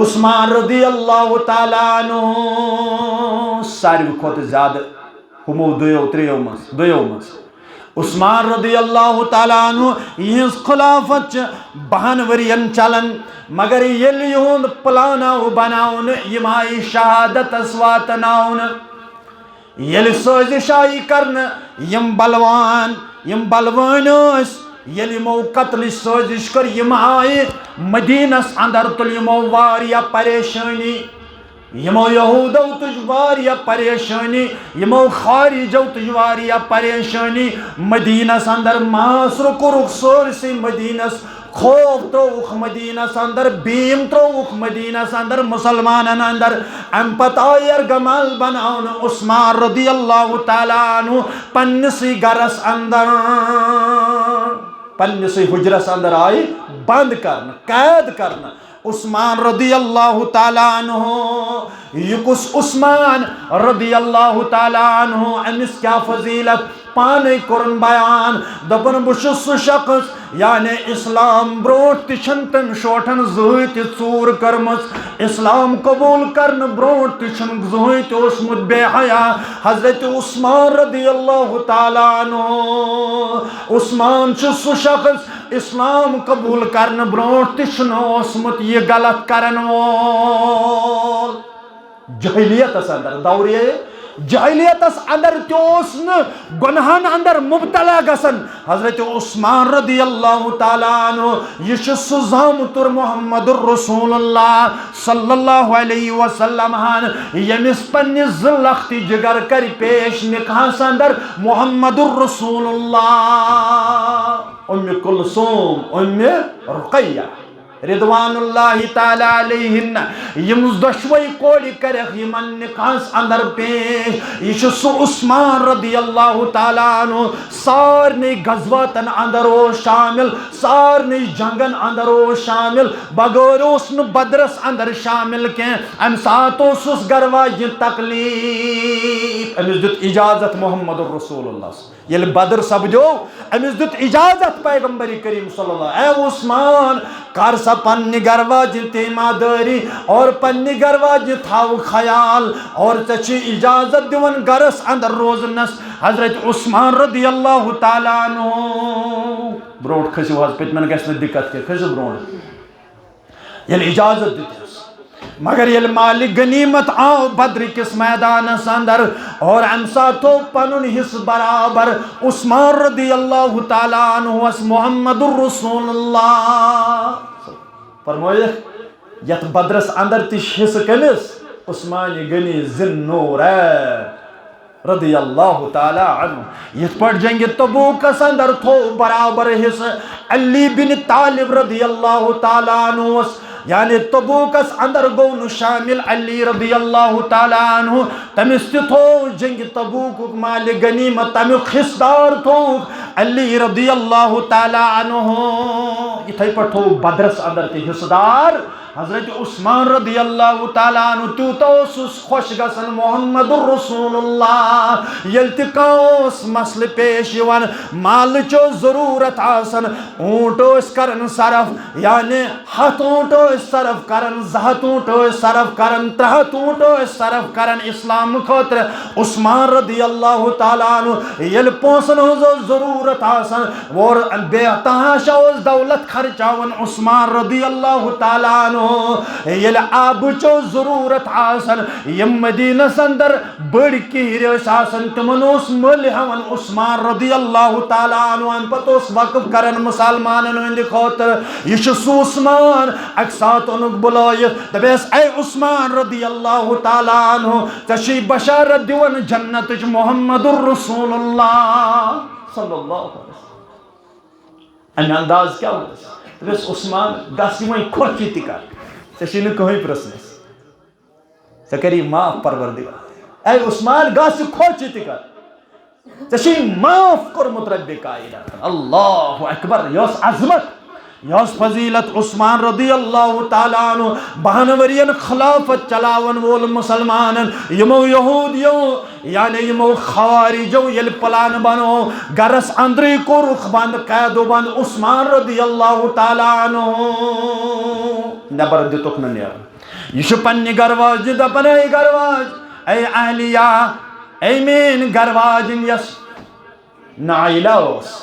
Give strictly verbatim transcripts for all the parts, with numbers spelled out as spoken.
عثمان رضی اللہ تعالیٰ عنہ ساروی کھۄتہٕ زیادٕ ہُمو دۄیو ترٛیو منٛز، دۄیو منٛز۔ عثمان رضی اللہ تعالیٰ عنہ، یِہنٛز خلافت چھِ بَہَن ؤرین چلان، مگر ییٚلہِ یِہُنٛد پلان آو بناونہٕ، یِم آیہِ شہادتس واتناونہٕ۔ ییٚلہِ سٲزِش آیہِ کرنہٕ، یِم بلوان، یِم بلوٲنۍ ٲسۍ، ییٚلہِ یِمو قتلٕچ سٲزِش کٔر، یِم آیہِ مدیٖنس اندر، تُل یِمو واریاہ پریشٲنی۔ یِمو یہوٗدو تُج واریاہ پریشٲنی، یِمو خارجو تُج واریاہ پریشٲنی۔ مدیٖنس اندر محاصرٕ کوٚرُکھ سٲرسٕے مدیٖنس، خوف ترٛووُکھ مدیٖنس اندر، بیٖم ترٛووُکھ مدیٖنس اندر، مُسلمانن اندر۔ امہِ پتہٕ آو یرغمال بناونہٕ عثمان رضی اللہ تعالیٰ عنہ پننسٕے گرس اندر، پننسٕے حجرس اندر آیہِ بند کرنہٕ، قید کرنہٕ۔ عثمان رضی اللہ تعالیٰ عنہ، یہِ کُس عثمان رضی اللہ تعالیٰ عنہ، أمِس کیٛاہ فضیلت؟ پانے کوٚرُن بیان، دوٚپُن، بہٕ چھُس سُہ شخص، یعنی اسلام برونٛٹھ تہِ چھَنہٕ تٔمۍ شوٹھن زٕہٕے تہِ ژوٗر کٔرمٕژ، اسلام قبول کرنہٕ برونٛٹھ تہِ چھُنہٕ زٕہٕے تہِ اوسمُت بے حیا۔ حضرت عثمان رضی اللہ تعالیٰ عنہ، عثمان چھُ سُہ شخص، اسلام قبول کرنہٕ برونٛٹھ تہِ چھُنہٕ اوسمُت یہِ غلط کرن وول۔ جاہلیتس اندر، دورِ جاہلیتس اندر تہِ اوس نہٕ گۄنہن اندر مبتلا گژھان۔ حضرت عثمان رضی اللہ تعالیٰ عنہ، یہِ چھُ سُہ زامتُر محمد رسول اللہ صلی اللہ علیہ وسلم ہن، ییٚمِس پننہِ زٕ لختِ جگر کرِ پیش نکاحس اندر محمد رسول اللہ، ام کلثوم، ام رقیہ۔ رضوان اللہ تعالیٰ علیہن، یِم دۄشوے کورِ کرکھ یِمن نکاحس اندر پیش۔ یہِ چھُ سُہ عثمان رضی اللہ تعالیٰ عنہ، سارنٕے غزواتن اندر اوس شامل، سارنٕے جنگن اندر اوس شامل، بغٲر اوس نہٕ بدرس اندر شامل کینٛہہ۔ امہِ ساتہٕ اوسُس گرٕ واجہِ تکلیف۔ أمِس دیُت اجازت محمد رسول اللہ۔ ییٚلہِ بدر سپدیو، أمِس دیُت اجازت پیغمبر کریم صلی اللہ علیہ وسلم، اے عثمان، کر سا پننہِ گرٕ واجہِ تیمہ دٲری اور پننہِ گرٕ واجہِ تھاو خیال، اور ژےٚ چھِ اجازت دِوان گرس اندر روزنس۔ حضرت عثمان رضی اللہ تعالیٰ عنہ، برونٛٹھ کھٔسِو حظ، پٔتمٮ۪ن گژھِ نہٕ دِقت کینٛہہ، کھٔسِو برونٛٹھ۔ ییٚلہِ اجازت دیُتُس، مگر ییٚلہِ مالِ غنیمت آو بدر کِس میدانس اندر، اور امہِ ساتہٕ تھوٚو پنُن حصہٕ برابر عثمان رضی اللہ تعالیٰ عنہس محمد رسول اللہ۔ فرمٲیِکھ، یتھ بدرس اندر تہِ چھِ حصہٕ کٔمِس؟ عثمان غنی ذی النورین رضی اللہ تعالیٰ عنہ۔ یِتھ پٲٹھۍ جنگِ تبوکس اندر تھوٚو برابر حصہٕ علی بن طالب رضی اللہ تعالیٰ عنہس، یعنی تبوکس اندر گوٚو نہٕ شامل علی رضی اللہ تعالیٰ عنہ، تٔمِس تہِ تھوٚو جنگِ تبوکُک مالِ غنیمت، تمیُک حصہٕ دار تھوٚوُکھ علی رضی اللہ تعالیٰ عنہ۔ یِتھے پٲٹھۍ تھوٚو بدرس اندر تہِ حصہٕ دار حضرت عثمان رضی اللہ تعالیٰ عنہ۔ تیوٗتاہ اوسُس خۄش گژھان محمد رسول اللہ۔ ییٚلہِ تہِ کانٛہہ اوس مسلہٕ پیش یِوان، مالٕچ ٲس ضروٗرت آسان، اوٗنٹ ٲسۍ کران صرف، یعنی ہتھ اوٗنٹ ٲسۍ صرف کران، زٕ ہتھ اوٗنٹ ٲسۍ صرف کران، ترٛےٚ ہتھ اوٗنٹ ٲسۍ صرف کران اسلام خٲطرٕ۔ عثمان رضی اللہ تعالیٰ عنہ ییٚلہِ پونٛسن ہٕنٛز ٲس ضروٗرت آسان، اور بے تحاشا اوس دولت خرچاوان عثمان رضی اللہ تعالیٰ عنہ۔ ییٚلہِ آبٕچ ٲس ضروٗرت آسان، یِم مدیٖنس اندر بٔڑۍ کِہرۍ ٲسۍ آسان، تِمن اوس مٔلۍ ہٮ۪وان عثمان رضی اللہ تعالیٰ عنہ۔ امہِ پتہٕ اوس وقف کران مسلمانن ہٕنٛدِ خٲطرٕ۔ یہِ چھُ سُہ عثمان، اکہِ ساتہٕ اوٚنُکھ بُلٲیِتھ، دپیس، اے عثمان رضی اللہ تعالیٰ عنہ، ژےٚ چھُے بشارت دِوان جنتٕچ محمد رسول اللہ صلی اللہ علیہ وسلم۔ امہِ انداز کیٛاہ اوس؟ دپیس، عثمان، گژھ یہِ وۄنۍ خۄش یہِ تہِ کر، ژےٚ چھُے نہٕ کٕہٕنۍ پرژھنس۔ ژےٚ کری معاف پروردگار۔ اے عثمان، گژھ یہِ خۄش یہِ تہِ کر، ژےٚ چھُے معاف کوٚرمُت ربِ کائناتن۔ اللہ اکبر، یۄس عظمت، یۄس فضیلت عثمان رضی اللہ تعالیٰ عنہ، بہن ورین خلافت چلاون وول مسلمانن، یِمو یہودیو، یعنی یِمو خوارجو ییٚلہِ پلان بنو، گرس اندرٕے کوٚرُکھ بند، قید و بند عثمان رضی اللہ تعالیٰ عنہ، نٮ۪بر دِتُکھ نہٕ نیرُن۔ یہِ چھُ پننہِ گرواجہِ دپان، اے گرواج، اے اہلیہ، اے میٲنۍ گرواجِنۍ یۄس نائلہ اوس،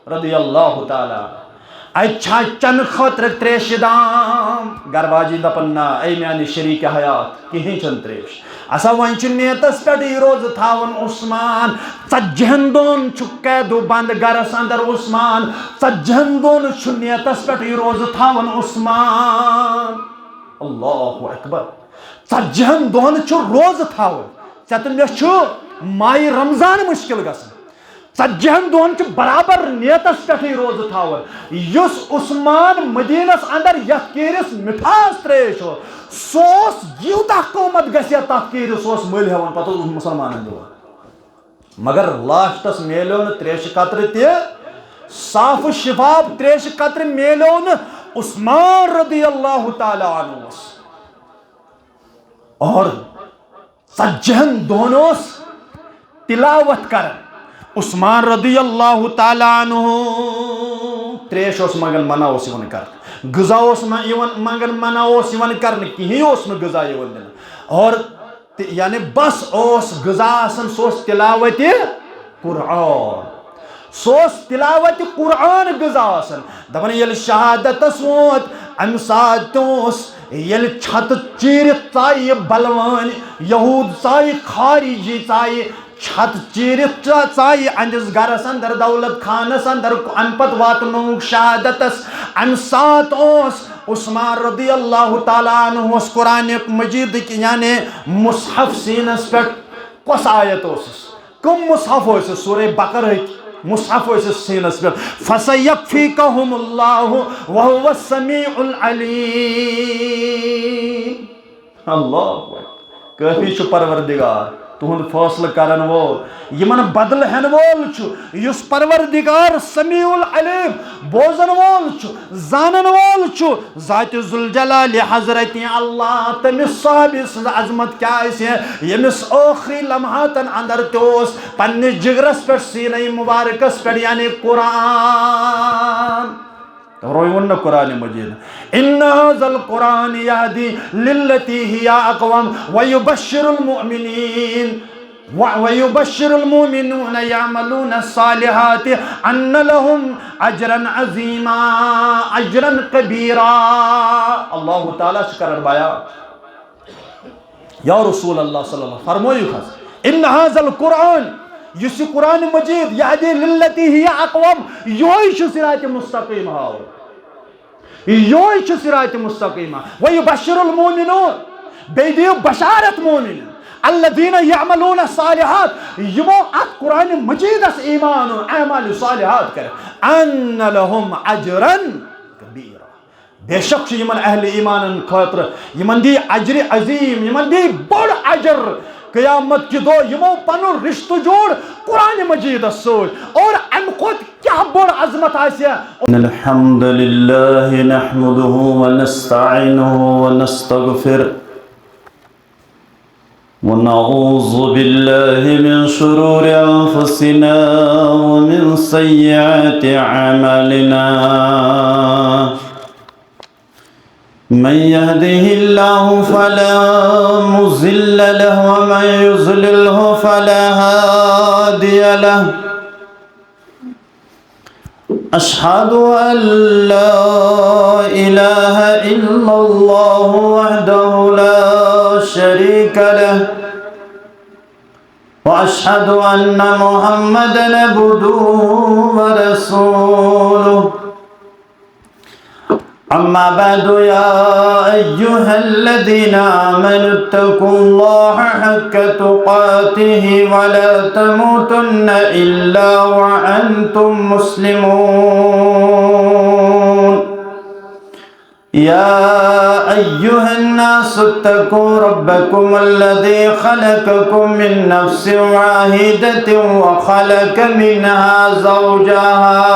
رضی اللہ تعالیٰ، اتہِ چھا چنہٕ خٲطرٕ تریشہِ دام؟ گرواجی دپان، نہ، اے میانہِ شریک حیات، کِہیٖنۍ چھُنہٕ تریش۔ اسا وۄنۍ چھُ نیتس پٮ۪ٹھ یہِ روزٕ تھاوُن عثمان۔ ژتجِہن دۄہن چھُ قید و بند گرس اندر عثمان۔ ژتجِہن دۄہن چھُ نیتس پٮ۪ٹھ یہِ روزٕ تھاوُن عثمان۔ اللہ اکبر۔ ژتجِہن دۄہن چھُ روزٕ تھاوُن۔ ژےٚ تہٕ مےٚ چھُ ماہِ رمضان مشکل گژھان۔ ژتجِہن دۄہن چھُ برابر نیتس پٮ۪ٹھٕے روزٕ تھاوُن۔ یُس عثمان مدینس اندر یتھ کیرِس مٹھاس تریش اوس، سُہ اوس یوٗتاہ قۭمتھ گژھِ ہا تتھ کیرِس، سُہ اوس مٔلۍ ہٮ۪وان، پتہٕ اوس مسلمانن دِوان۔ مگر لاسٹس میلیو نہٕ تریشہِ قطرٕ تہِ، صاف و شفاف تریشہِ قطرٕ میلیو نہٕ عثمان رضی اللہ تعالیٰ عنہس۔ اور ژتجِہن دۄہن اوس تلاوت کران۔ عثمان رضی اللہ تعالیٰ عنہ تریش اوس منگان، منع اوس یِوان کرنہٕ۔ غذا اوس مہ-، یِوان منگان، منع اوس یِوان کرنہٕ۔ کِہیٖنۍ اوس نہٕ غذا یِوان دِنہٕ۔ اور تہِ-، یعنی بس اوس غذا آسان، سُہ اوس تلاوت قرآن۔ سُہ اوس تلاوت قرآن غذا آسان۔ دپان ییٚلہِ شہادتس ووت، امہِ ساتہٕ تہِ اوس، ییٚلہِ چھتہٕ چیٖرِتھ ژایہِ بلوٲنۍ، یہوٗد ژایہِ، خارجی ژایہِ، چھتہٕ چیٖرِتھ ژا-، ژایہِ اہنٛدِس گرس اندر، دولت خانس اندر، امہِ پتہٕ واتنووُکھ شہادتس۔ امہِ ساتہٕ اوس عثمان رضی اللہ تعالیٰ عنہ اوس قرآن مجیدٕکۍ یعنی مصحف سیٖنس پٮ۪ٹھ۔ کۄس آیت اوسُس؟ کم مصحف ٲسِس؟ سورہ بقرہٕکۍ مصحف ٲسِس سیٖنس پٮ۪ٹھ۔ فَسَيَكْفِيكَهُمُ اللَّهُ وَهُوَ السَّمِيعُ الْعَلِيمُ۔ اللہ اکبر۔ کٲفی چھُ پروردگار، تُہُنٛد فٲصلہٕ کرن وول، یِمن بدلہٕ ہٮ۪ن وول چھُ، یُس پروردگار سمیع العلیم، بوزن وول چھُ، زانن وول چھُ، ذاتِ ذوالجلال حضرت اللہ، تٔمِس صحابی سٕنٛز عظمت کیٛاہ آسہِ، ییٚمِس ٲخری لمحاتن اندر تہِ اوس پننِس جگرس پٮ۪ٹھ، سیٖنَے مُبارکس پٮ۪ٹھ، یعنی قرآن۔ روے ووٚن نہ قرآن مجید، "إِنَّ هَٰذَا الْقُرْآنَ يَهْدِي لِلَّتِي هِيَ أَقْوَمُ وَيُبَشِّرُ الْمُؤْمِنِينَ و-، وَيُبَشِّرُ الْمُؤْمِنِينَ يَعْمَلُونَ الصَّالِحَاتِ أَنَّ لَهُمْ أَجْرًا عَظِيمًا، أَجْرًا كَبِيرًا۔" اللہ تعالیٰ چھُ کران بیان۔ یا رسول اللہ صلی اللہ علیہ وسلم، فرمٲیِو حظ، "إِنَّ هَٰذَا الْقُرْآنَ"، یُس یہِ قرآن مجید، "يَهْدِي لِلَّتِي هِيَ أَقْوَمُ"، یِہوٚے چھُ صراط مستقیم ہاوان۔ یِہوٚے چھُ صراط مستقیم۔ "وَيُبَشِّرُ الْمُؤْمِنِينَ"، بیٚیہِ دِیِو بشارت مومنن، "الَّذِينَ يَعْمَلُونَ الصَّالِحَاتِ"، یِمو اَتھ قرآن مجیدس ایمان اوٚن، اعمال صالحات کٔرِتھ، "أَنَّ لَهُمْ أَجْرًا كَبِيرًا"۔ بے شک چھُ یِمن اہل ایمانن خٲطرٕ، یِمن دی اجر عظیم، یِمن دی بوٚڑ اجر۔ قیامت کہِ دۄہ یِمو پنُن رشتہٕ جوڑ قرآن مجیدس سۭتۍ، اور امہِ کھۄتہٕ کیٛاہ بٔڑ عظمت آسہِ؟ الحمد لله نحمده ونستعينه ونستغفره، ونعوذ بالله من شرور أنفسنا ومن سيئات أعمالنا. من يهده الله فلا مضل له، ومن يضلله فلا هادي له. أشهد أن لا إله إلا الله وحده لا شريك له، وأشهد أن محمدا عبده ورسوله. أما بعد، يا أيها الذين آمنوا اتقوا الله حق تقاته ولا تموتن إلا وأنتم مسلمون. يا أيها الناس اتقوا ربكم الذي خلقكم من نفس واحدة وخلق منها زوجها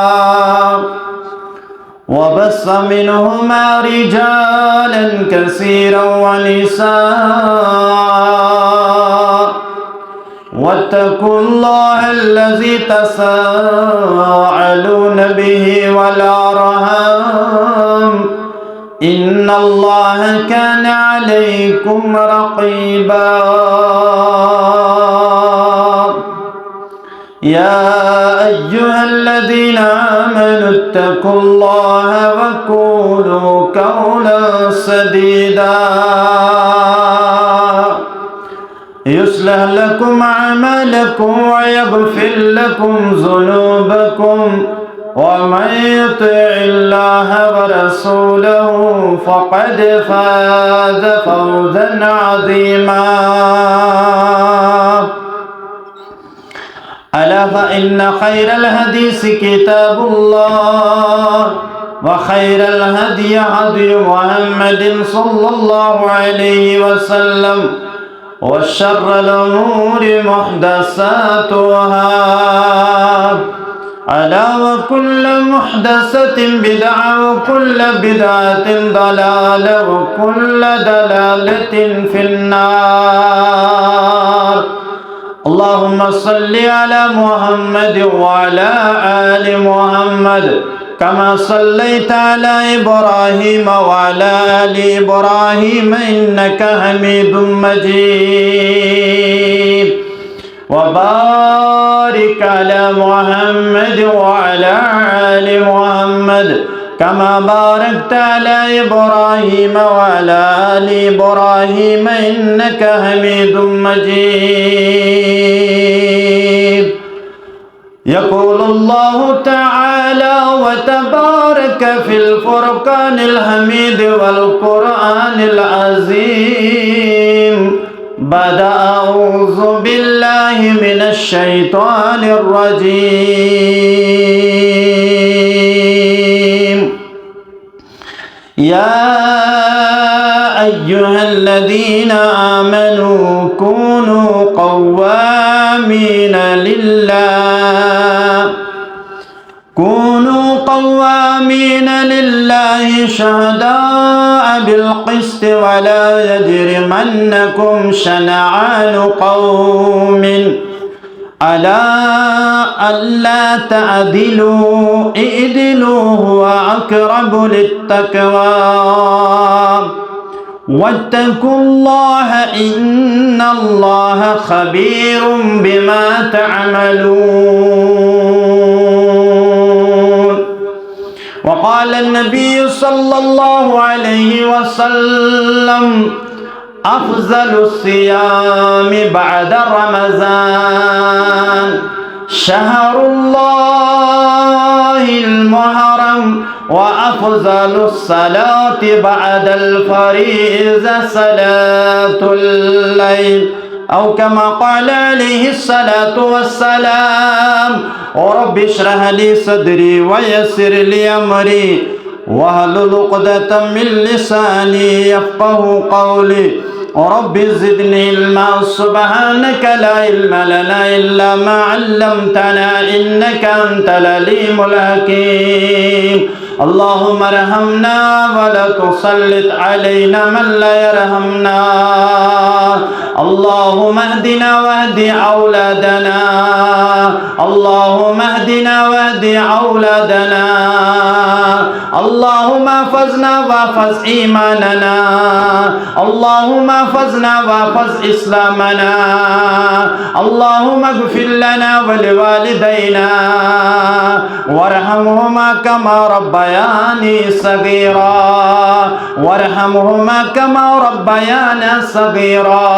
وبث منهما رجالا كثيرا ونساء، واتقوا الله الذي تساءلون به والأرحام، إن الله كان عليكم رقيبا. يا أيها الذين آمنوا اتقوا الله وقولوا قولا سديدا يصلح لكم أعمالكم ويغفر لكم ذنوبكم ومن يطع الله ورسوله فقد فاز فوزا عظيما. ألا فإن خير الحديث كتاب الله وخير الهدي هدي محمد صلى الله عليه وسلم وشر الأمور محدثاتها. ألا وكل محدثة بدعة وكل بدعة ضلالة وكل ضلالة في النار. اللهم صل على محمد وعلى آل محمد كما صليت على إبراهيم وعلى آل إبراهيم إنك حميد مجيد. وبارك على محمد وعلى آل محمد كما باركت على إبراهيم وعلى آل إبراهيم إنك حميد مجيد. يقول الله تعالى وتبارك في الفرقان الحميد والقرآن العظيم بعد أعوذ بالله من الشيطان الرجيم. يا أيها الذين آمنوا كونوا قوامين لله، كونوا قوامين لله شهداء بالقسط ولا يجرمنكم شنآن قوم على ألا تعدلوا اعدلوا هو أقرب للتقوى واتقوا الله إن الله خبير بما تعملون. وقال النبي صلى الله عليه وسلم: أفضل الصيام بعد رمضان شهر الله المحرم، وأفضل الصلاة بعد الفريضة صلاة الليل، أو كما قال عليه الصلاة والسلام. رب اشرح لي صدري ويسر لي أمري واحلل عقدة من لساني يفقه قولي. رب زدني علما. سبحانك لا علم لنا إلا ما علمتنا إنك أنت العليم الحكيم. اللهم ارحمنا ولا تسلط علينا من لا يرحمنا. اللهم اهدنا واهد أولادنا. اللهم اهدنا واهد أولادنا. اللهم احفظنا واحفظ إيماننا. اللهم احفظنا واحفظ إسلامنا. اللهم اغفر لنا ولوالدينا وارحمهما كما ربياني صغيرا. وارحمهما كما ربيانا صغيرا.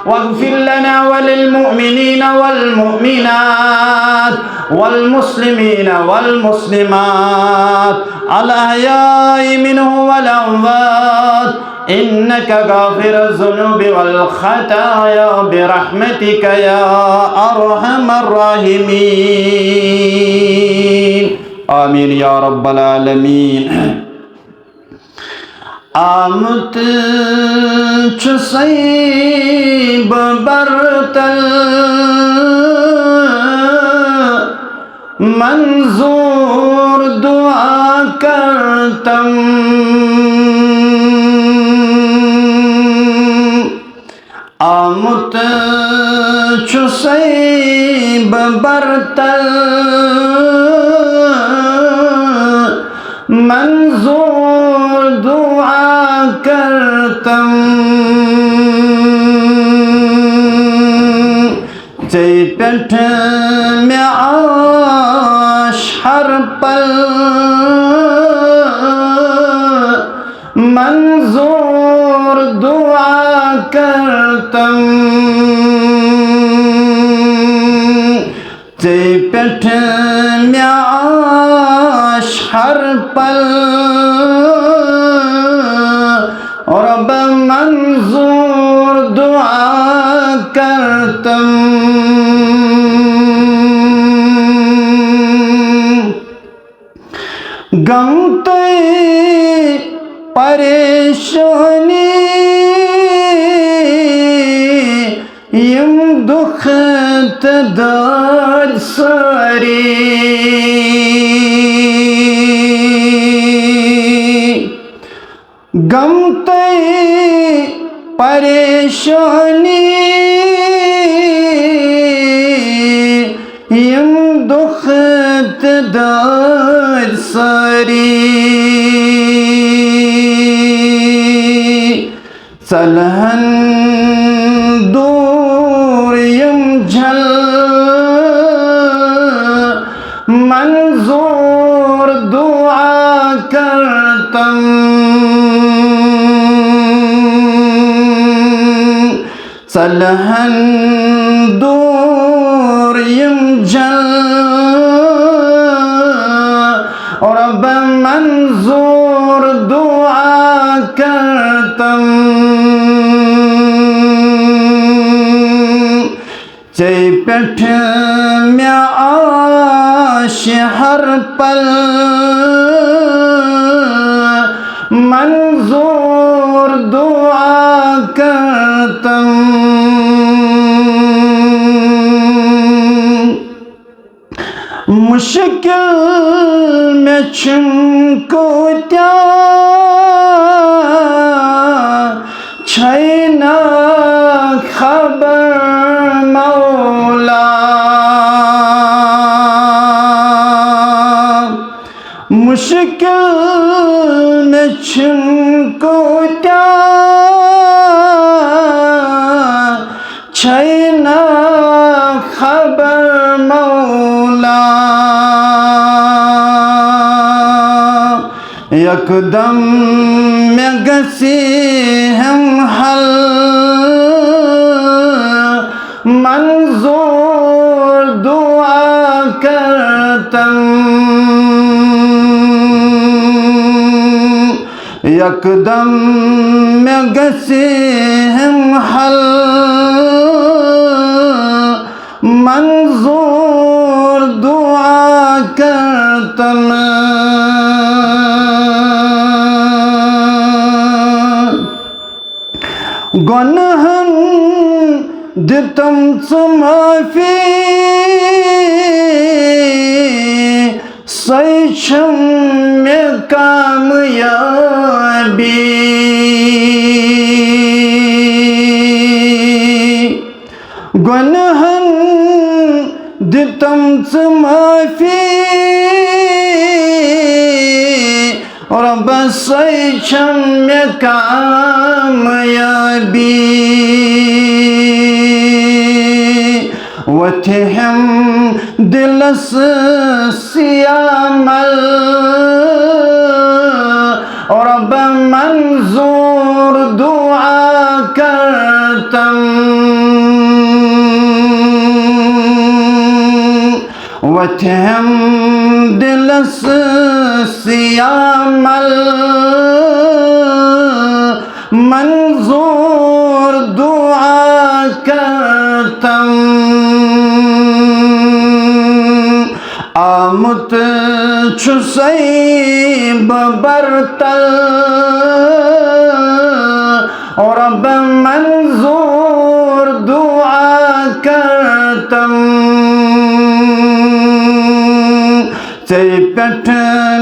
واغفر لنا وللمؤمنين والمؤمنات والمسلمين والمسلمات الأحياء منهم والأموات إنك غافر الذنوب والخطايا برحمتك يا أرحم الراحمين. آمين يا رب العالمين. آمُت چھُسَے بہٕ برتل، منظور دعا کرتم۔ آمُت چھُسَے بہٕ برتل، منظور تم، ژے پٮ۪ٹھ مےٚ آش ہر پل منظور دعا کرتم۔ ژے پٮ۪ٹھ مےٚ آش ہر پل رب منظور دعا کرتم۔ غم تہٕ پریشٲنی، یِم دُکھ تہٕ دٲدۍ سٲری۔ غم تہٕ پریشٲنی، یِم دُکھ تہٕ دٲدۍ سٲری، ژَلہَن دوٗر یِم جھل منظور دعا کرتم۔ ژَلہَن دوٗر یِم جھل رب منظور دعا کرتم۔ ژے پٮ۪ٹھ مےٚ آش ہر پل منظور دعا کرتم۔ مشکل مےٚ چھِم کۭتیٛاہ، چھَے نہ خبر مولا۔ مشکل مےٚ چھِم کۭتیٛاہ، چھَے نہ خبر مولا۔ یکدم مےٚ گژھِ ہم حل منظور دعا کرتم۔ یکدم مےٚ گژھِ ہم حل منظور دعا کرتم۔ گۄنہن دِتم ژٕ معٲفی، سۄے چھم مےٚ کامیٲبی۔ گۄنہن دِتم ژٕ معٲفی، رۄبس سۄے چھم مےٚ کامیٲبی۔ وۄتھِ ہٮ۪م دِلس سیامل، رۄب منظور دعا کرتم۔ وۄتھِ ہٮ۪م دِلس سیامل، منظور دعا کرتم۔ آمُت چھُسَے بہٕ برتل، رۄب منظور دعا کرتم۔ ژے پٮ۪ٹھ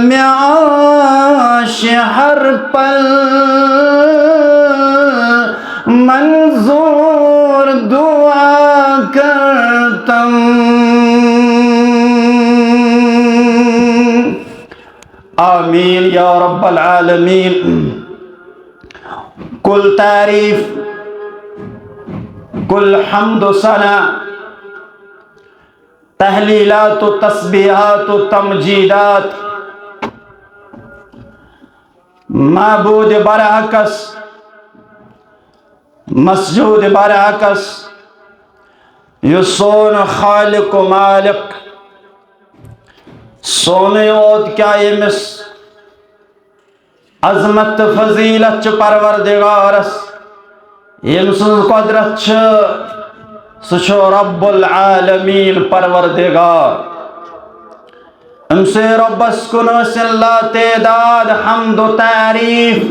مےٚ آش ہر پل، منظور دعا کرتم۔ آمین یا رب العالمین۔ کل تعریف، کل حمد و ثنا، تحلیلات و تسبیحات و تمجیدات معبود برحقس، مسجود برحقس، یُس سون خالق و مالک، سونُے یوت کیٛاہ، ییٚمِس عظمت تہٕ فضیلت چھِ پروردگارس، ییٚمہِ سٕنٛز قۄدرت چھِ، سُہ چھُ رب العالمین پروردگار۔ أمۍ سٕے رۄبس کُن ٲسِن لا تعداد حمد و تعریف۔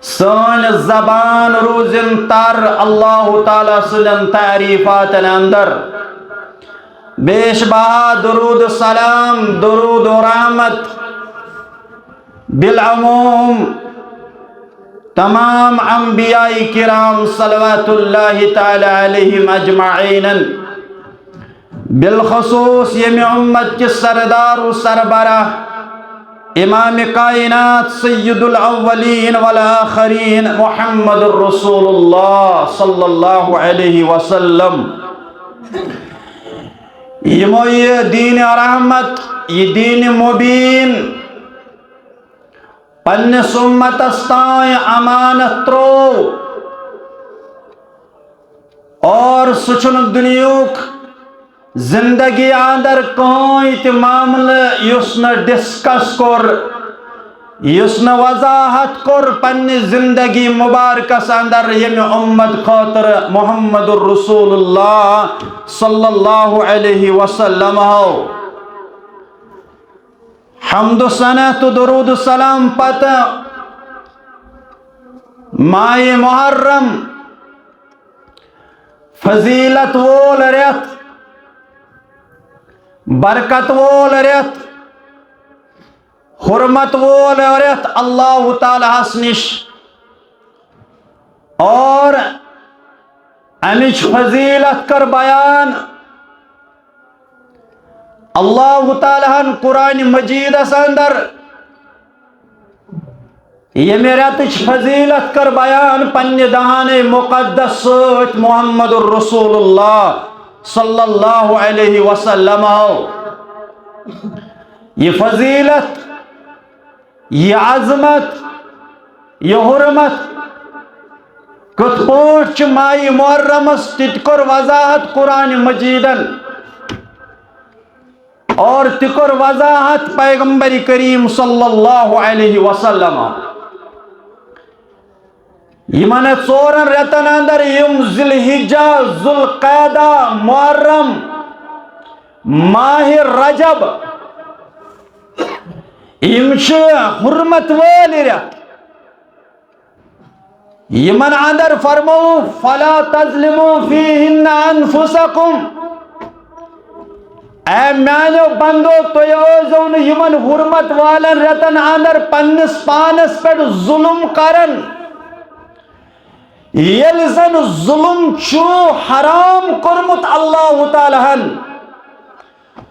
سٲنۍ زبان روٗزِن تر اللہ تعالیٰ سٕنٛدٮ۪ن تعریفاتن اندر۔ بیش بہا درود سلام، درود و رحمت بالعموم تمام انبیاء کرام صلوات اللہ تعالیٰ علیہم اجمعین، بالخصوص ییٚمہِ امت کِس سردار و سربراہ، امام کائنات سید الاولین والآخرین محمد رسول اللہ صلی اللہ علیہ وسلم، یِمو یہِ دین رحمت، یہِ دین مبین پننِس امتس تام امانت ترٛوو، اور سُہ چھُنہٕ دُنیاہُک زندگی اندر کٕہٕنۍ تہِ معاملہٕ یُس نہٕ ڈسکس کوٚر، یُس نہٕ وضاحت کوٚر پننہِ زندگی مبارکس اندر ییٚمہِ امت خٲطرٕ محمد رسول اللہ صلی اللہ علیہ وسلم ہو۔ حمد و ثنا تہٕ درود و سلام پتہٕ ماہِ محرم، فضیلت وول رٮ۪تھ، برکت وول رٮ۪تھ، حرمت وول رٮ۪تھ اللہ تعالیٰ ہس نِش۔ اور امِچ فضیلت کٔر بیان اللہ تعالیٰ ہن قرآن مجیدس اندر۔ ییٚمہِ رٮ۪تٕچ فضیلت کٔر بیان پننہِ دہانِ مقدس سۭتۍ محمد رسول اللہ صلی اللہ علیہ وسلم۔ یہِ فضیلت، یہِ عظمت، یہِ حرمت کِتھ پٲٹھۍ چھِ ماہِ محرمس، تہِ تہِ کوٚر وضاحت قرآن مجیدن اور تہِ کوٚر وضاحت پیغمبر کریم صلی اللہ علیہ وسلم۔ یِمن ژورن رٮ۪تن اندر یِم ذی الحجہ، ذوالقعدہ، محرم، ماہِ رجب، یِم چھِ حرمت وٲلۍ رٮ۪تھ۔ یِمن اندر فرموو، "فلا تظلموا فیہن انفسکم"۔ اے میانیو بندو، تُہۍ ٲسۍزیو نہٕ یِمن حرمت والٮ۪ن رٮ۪تن اندر پننِس پانس پٮ۪ٹھ ظلم کران۔ ییٚلہِ زن ظلم چھُ حرام کوٚرمُت اللہ تعالیٰ ہن،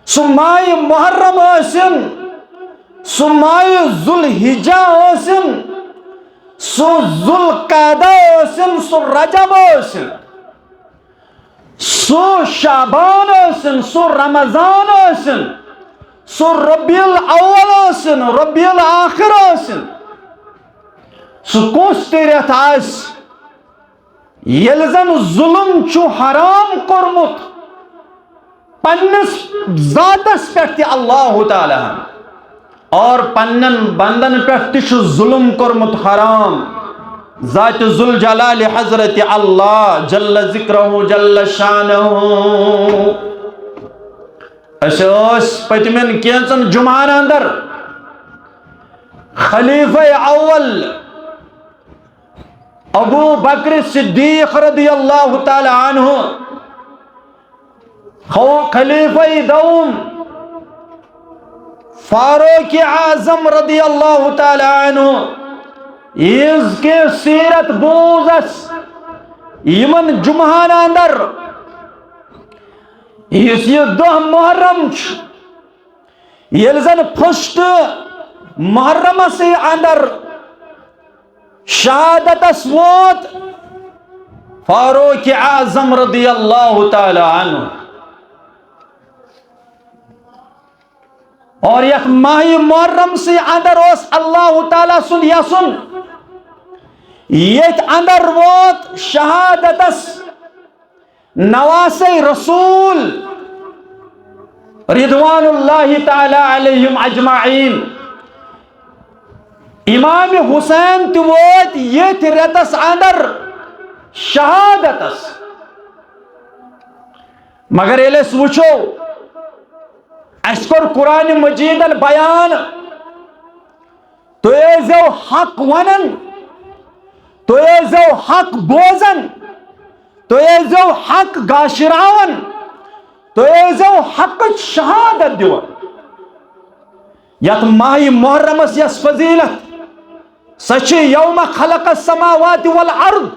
سُہ ماہِ محرم ٲسِن، سُہ ماہِ ذوالحجہ ٲسِن، سُہ ذوالقعدہ ٲسِن، سُہ رجب ٲسِن، سُہ شعبان ٲسِن، سُہ رمضان ٲسِن، سُہ ربیع الاول ٲسِن، ربیع الاخر ٲسِن، سُہ کُس تہِ رٮ۪تھ آسہِ، ییٚلہِ زن ظلم چھُ حرام کوٚرمُت پننِس ذاتس پٮ۪ٹھ تہِ اللہ تعالیٰ ہن اور پننٮ۪ن بندن پٮ۪ٹھ تہِ چھُ ظلم کوٚرمُت حرام۔ ذات ذوالجلال حضرت اللہ جل ذکرہ جل شانہ۔ أسۍ ٲسۍ پٔتمٮ۪ن کینٛژن جمعن اندر خلیفہ اول ابو بکر صدیق رضی اللہ تعالیٰ عنہ، خو-، خلیفہ دوم فاروق اعظم رضی اللہ تعالیٰ عنہ، یِہنٛز کینٛہہ سیرت بوز اَسہِ یِمن جمعہن اندر۔ یُس یہِ دۄہ محرم چھُ، ییٚلہِ زن first محرمس اندر شہادتس ووت فاروق اعظم رضی اللہ تعالی عنہ۔ اور یتھ ماہ محرم سی اندر اوس اللہ تعالی سُنٛد یژھُن، یتھ اندر ووت شہادتس نواسے رسول رضوان اللہ تعالی علیہم اجمعین۔ امام حسین تہِ ووت یتھ رٮ۪تس اندر شہادتس۔ مگر ییٚلہِ أسۍ وٕچھو، اَسہِ کوٚر قرآن مجیدن بیان، تُہۍ ٲسۍزیو حق ونان، تُہۍ ٲسۍزیو حق بوزان، تُہۍ ٲسۍزیو حق گاشراوان، تُہۍ ٲسۍزیو حقٕچ شہادت دِوان۔ یتھ ماہ محرمس یۄس فضیلت، سۄ چھِ یوم خلق السماوات والارض۔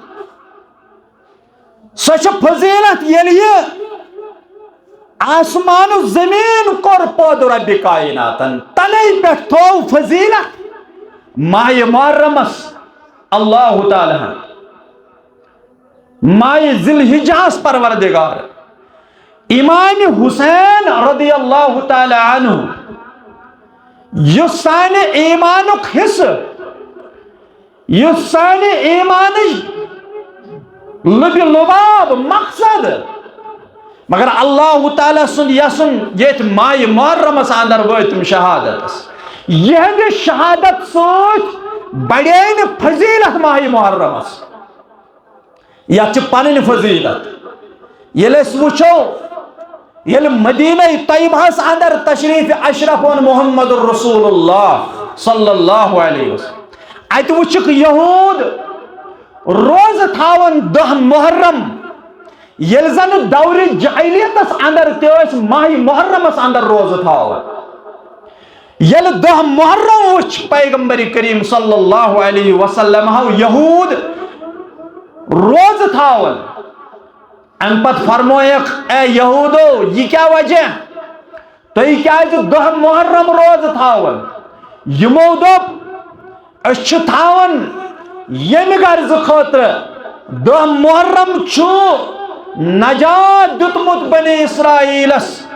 سۄ چھِ فضیلت، ییٚلہِ یہِ آسمان و زمین کوٚر پٲدٕ ربِ کائناتن، تنے پٮ۪ٹھ تھوو فضیلت ماہ محرمس اللہ تعالیٰ ہن، ماہ ذی الحجہس پروردگار۔ امام حسین رضی اللہ تعالیٰ عنہ، یُس سانہِ ایمانُک حصہٕ، یُس سانہِ ایمانٕچ لُبہِ لُباب مقصد، مگر اللہ تعالیٰ سُنٛد یژھُن ییٚتھۍ ماہِ محرمس اندر وٲتۍ تِم شہادتس۔ یِہنٛدِ شہادت سۭتۍ بڑے نہٕ فضیلت ماہِ محرمس، یتھ چھِ پنٕنۍ فضیلت۔ ییٚلہِ أسۍ وٕچھو، ییٚلہِ مدینہ طیبہس اندر تشریف اشرف اوٚن محمد رسول اللہ صلی اللہ علیہ وسلم، اتہِ وٕچھکھ یہود روزٕ تھاوان دہ محرم، ییٚلہِ زن دورِ جاہلیتس اندر تہِ ٲسۍ ماہ محرمس اندر روزٕ تھاوان۔ ییٚلہِ دہ محرم وٕچھ پیغمبر کریم صلی اللہ علیہ وسلم ہو یہود روزٕ تھاوان، امہِ پتہٕ فرمویکھ، اے یہودو، یہِ کیٛاہ وجہ؟ تُہۍ کیٛازِ دہ محرم روزٕ تھاوان؟ یِمو دوٚپ، أسۍ چھِ تھاوان ییٚمہِ غرضہٕ خٲطرٕ، دہ محرم چھُ نجات دیُتمُت بنی اسرائیلس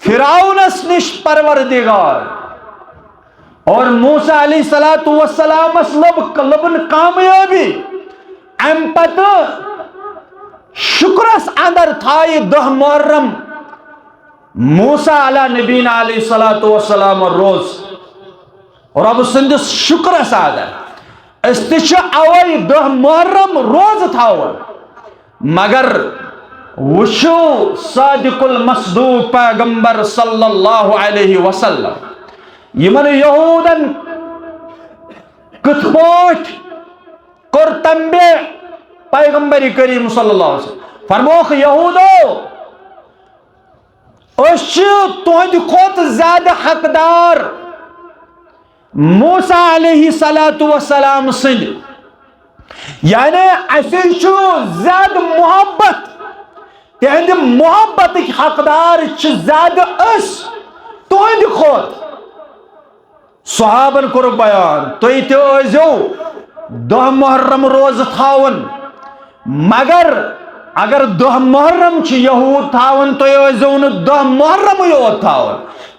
فرعونس نِش پروردگار۔ اور موسیٰ علیہ الصلوۃ والسلامس لٔب، لٔبٕن کامیٲبی۔ امہِ پتہٕ شُکرس اندر تھایہِ دہ محرم موسیٰ علیٰ نبینا علیہ الصلوۃ والسلام روز۔ رۄب سٕنٛدِس شُکرس ادا۔ أسۍ تہِ چھِ اوے دہ محرم روزٕ تھاوان۔ مگر وٕچھِو صادق المصدوق پیغمبر صلی اللہ علیہ وسلم، یِمن یہودن کِتھ پٲٹھۍ کوٚر تنبیہ پیغمبر کریم صلی اللہ علیہ وسلم۔ فرمووُکھ، یہودو، أسۍ چھِ تُہنٛدِ کھۄتہٕ زیادٕ حقدار موسیٰ علیہ الصلوۃ والسلام سٕنٛدِ، یعنی اَسہِ چھُ زیادٕ محبت، تِہنٛدِ محبتٕکۍ حقدار چھِ زیادٕ أسۍ تُہنٛدِ کھۄتہٕ۔ صحابن کوٚرُکھ بیان، تُہۍ تہِ ٲسۍزیو دہ محرم روزٕ تھاوان، مگر اگر دہ محرم چھِ یہود تھاوان، تُہۍ ٲسۍزیو نہٕ دہ محرمٕے یوت تھاوان،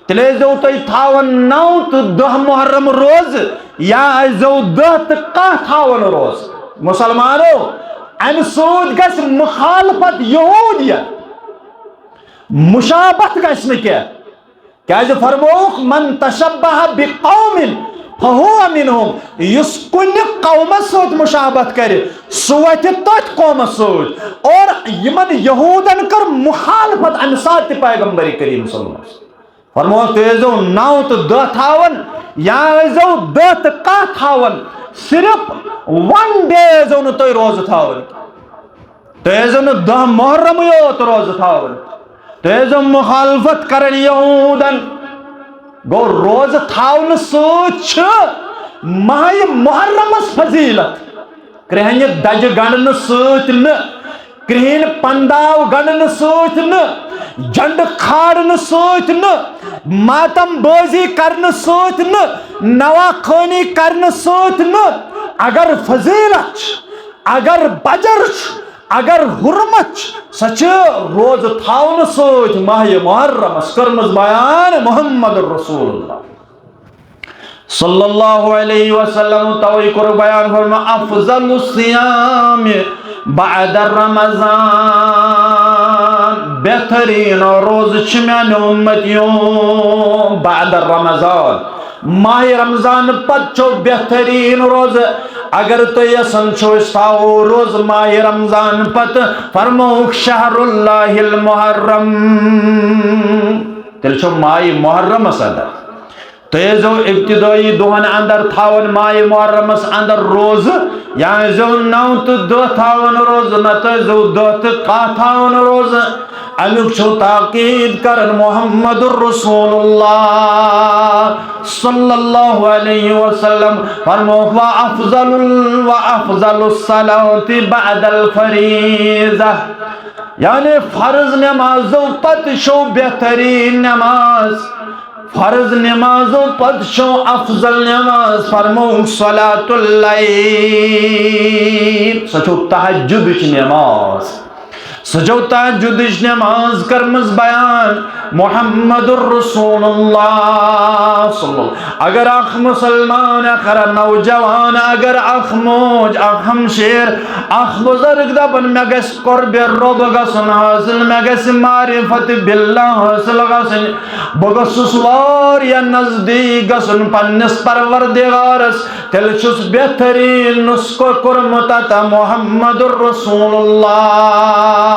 تیٚلہِ ٲسۍزیو تُہۍ تھاوان نو تہٕ دہ محرم روزٕ، یا ٲسۍزیو دہ تہٕ کاہ تھاوان روزٕ۔ مسلمانو، امہِ سۭتۍ گژھِ مخالفت یہودیت، مشابت گژھِ نہٕ کینٛہہ۔ کیازِ فرمووُکھ، "من تشبہ بقوم فہو منہم"، یُس کُنہِ قومس سۭتۍ مشابہت کرِ، سُہ وتھِ تٔتھۍ قومس سۭتۍ۔ اور یِمن یہودن کٔر مخالفت امہِ ساتہٕ تہِ پیغمبر کریم صلی اللہ علیہ وسلم۔ فرمووُکھ، تُہۍ ٲسۍزیو نو تہٕ دہ تھاوان، یا ٲسۍزیو دہ تہٕ کاہ تھاوان، صرف ون ڈے ٲسۍزیو نہٕ تُہۍ روزٕ تھاوان۔ تُہۍ ٲسۍزیو نہٕ دہ محرمٕے یوت روزٕ تھاوان۔ تُہۍ ٲسۍزیو مخالفت کران یہودن۔ گوٚو، روزٕ تھاونہٕ سۭتۍ چھِ ماہِ محرمس فضیلت۔ کرٛہنہِ دجہِ گنڈنہٕ سۭتۍ نہٕ، کرٛہِنۍ پنداو گنڈنہٕ سۭتۍ نہٕ، جنڈٕ کھارنہٕ سۭتۍ نہٕ، ماتم بٲزی کرنہٕ سۭتۍ نہٕ، نواخٲنی کرنہٕ سۭتۍ نہٕ، اگر فضیلت چھِ، اگر بجر چھِ، اگر حرمت چھِ، سۄ چھِ روزٕ تھاونہٕ سۭتۍ ماہِ محرمس کٔرمٕژ بیان محمد رسول اللہ صلی اللہ علیہ وسلم۔ توے کوٚر بیان، فرما، افضل الصیام بعد رمضان، بہترین روزٕ چھِ میانہِ امتیو بعد رمضان، ماہِ رمضان پتہٕ چھو بہترین روزٕ۔ اگر تُہۍ یژھان چھو أسۍ تھاوو روزٕ ماہِ رمضان پتہٕ، فرمووُکھ، شہر اللہ المحرم، تیٚلہِ چھو ماہِ محرمس اندر۔ تُہۍ ٲسۍزیو ابتدٲیی دۄہن اندر تھاوان ماہِ محرمس اندر روزٕ، یا ٲسۍزیو نو تہٕ دہ تھاوان روزٕ، نتہٕ ٲسۍزیو دہ تہٕ کاہ تھاوان روزٕ۔ امیُک چھُ تاکید کران محمد رسول اللہ صلی اللہ علیہ وسلم۔ فرمووُکھ، و افضل ال-، و افضل الصلاة بعد الفریضہ، یعنی فرض نمازو پتہٕ چھو بہترین نماز، فرض نمازو پتہٕ چھو افضل نماز، فرمووُکھ، صلاۃ اللیل، سۄ چھو تہجدٕچ نماز۔ سۄ چھو تہجدٕچ نماز کٔرمٕژ بیان محمد رسول اللہ صلی اللہ۔ اگر اکھ مسلمان، اگر نوجوان، اگر اکھ موج، اکھ ہمشیر، اکھ بزرگ دپان، مےٚ گژھِ قربِ رب گژھُن حٲصِل، مےٚ گژھِ معرفت باللہ حٲصِل گژھٕنۍ، بہٕ گوٚژھُس واریاہ نزدیٖک گژھُن پننِس پروردگارس، تیٚلہِ چھُس بہتریٖن نسخہٕ کوٚرمُت عطا محمد رسول اللہ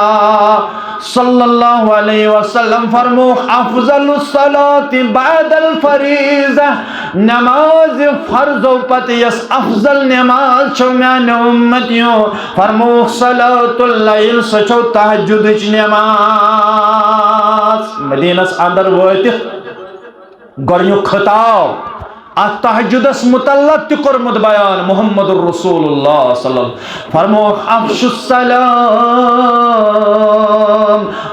صلی اللہ علیہ وسلم۔ فرمووُکھ، افضل الصلاة بعد الفریضہ، نماز فرضو پتہٕ یۄس افضل نماز چھو میانیو امتیو، فرمووُکھ، صلاۃ اللیل، سۄ چھو تہجدٕچ نماز۔ مدینس اندر وٲتِتھ گۄڈٕنیُک خطاب اتھ تہجدس متعلق تہِ کوٚرمُت بیان محمد رسول اللہ صلی اللہ علیہ وسلم۔ فرمووُکھ، افشوا السلام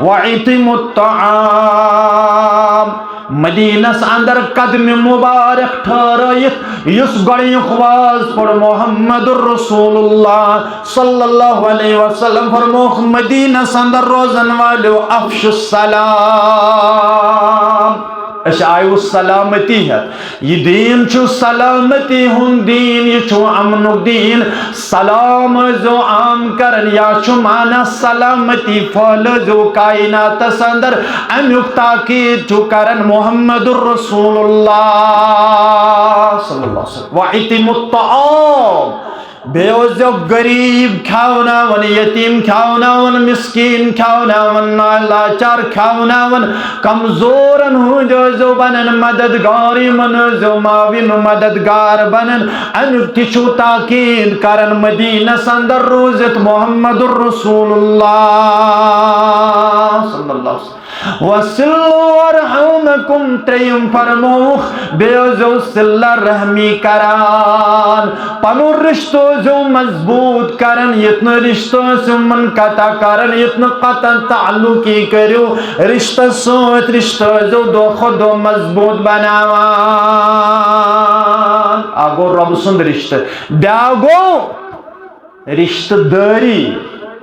واطعموا الطعام۔ مدینس اندر قدمِ مبارک ٹھہرٲیِتھ یُس گۄڈٕنیُک واز پوٚر محمد رسول اللہ صلی اللہ علیہ وسلم، فرمووُکھ، مدینس اندر روزن والیو، افشوا السلام۔ أسۍ آیو سلامتی ہٮ۪تھ۔ یہِ دیٖن چھُ سلامتی ہُنٛد دیٖن، یہِ چھُ امنُک دیٖن۔ سلام ٲسۍزیو عام کران، یا چھُ معنی سلامتی پھٲلٲوزیو کائناتس اندر۔ امیُک تاکید چھُ کران محمد رسول اللہ صلی اللہ علیہ وسلم۔ واطعموا الطعام۔ بیٚیہِ ٲسۍزیو غریٖب کھیاوناوان، یتیٖم کھیاوناوان، مسکیٖن کھیاوناوان، نالاچار کھیاوناوان، کمزورن ہٕنٛدۍ ٲسۍزیو بنان مددگار، یِمن ٲسۍزیو معاون و مددگار بنان۔ امیُک تہِ چھُو تاکید کران مدینس اندر روٗزِتھ محمد رسول اللہ صلی اللہ علیہ وسلم۔ وصلوا ارحامکم، ترٛیٚیِم فرمووُکھ، بیٚیہِ ٲسۍزیو صلہ رحمی کران، پنُن رشتہٕ ٲسۍزیو مضبوٗط کران، یُتھ نہٕ رشتہٕ ٲسِو منقطع کران، یُتھ نہٕ قطع تعلقی کٔرِو، رشتس سۭتۍ رشتہٕ ٲسۍزیو دۄہ کھۄتہٕ دۄہ مضبوٗط بناوان۔ اکھ گوٚو رۄبہٕ سُنٛد رشتہٕ، بیٛاکھ گوٚو رشتہٕ دٲری،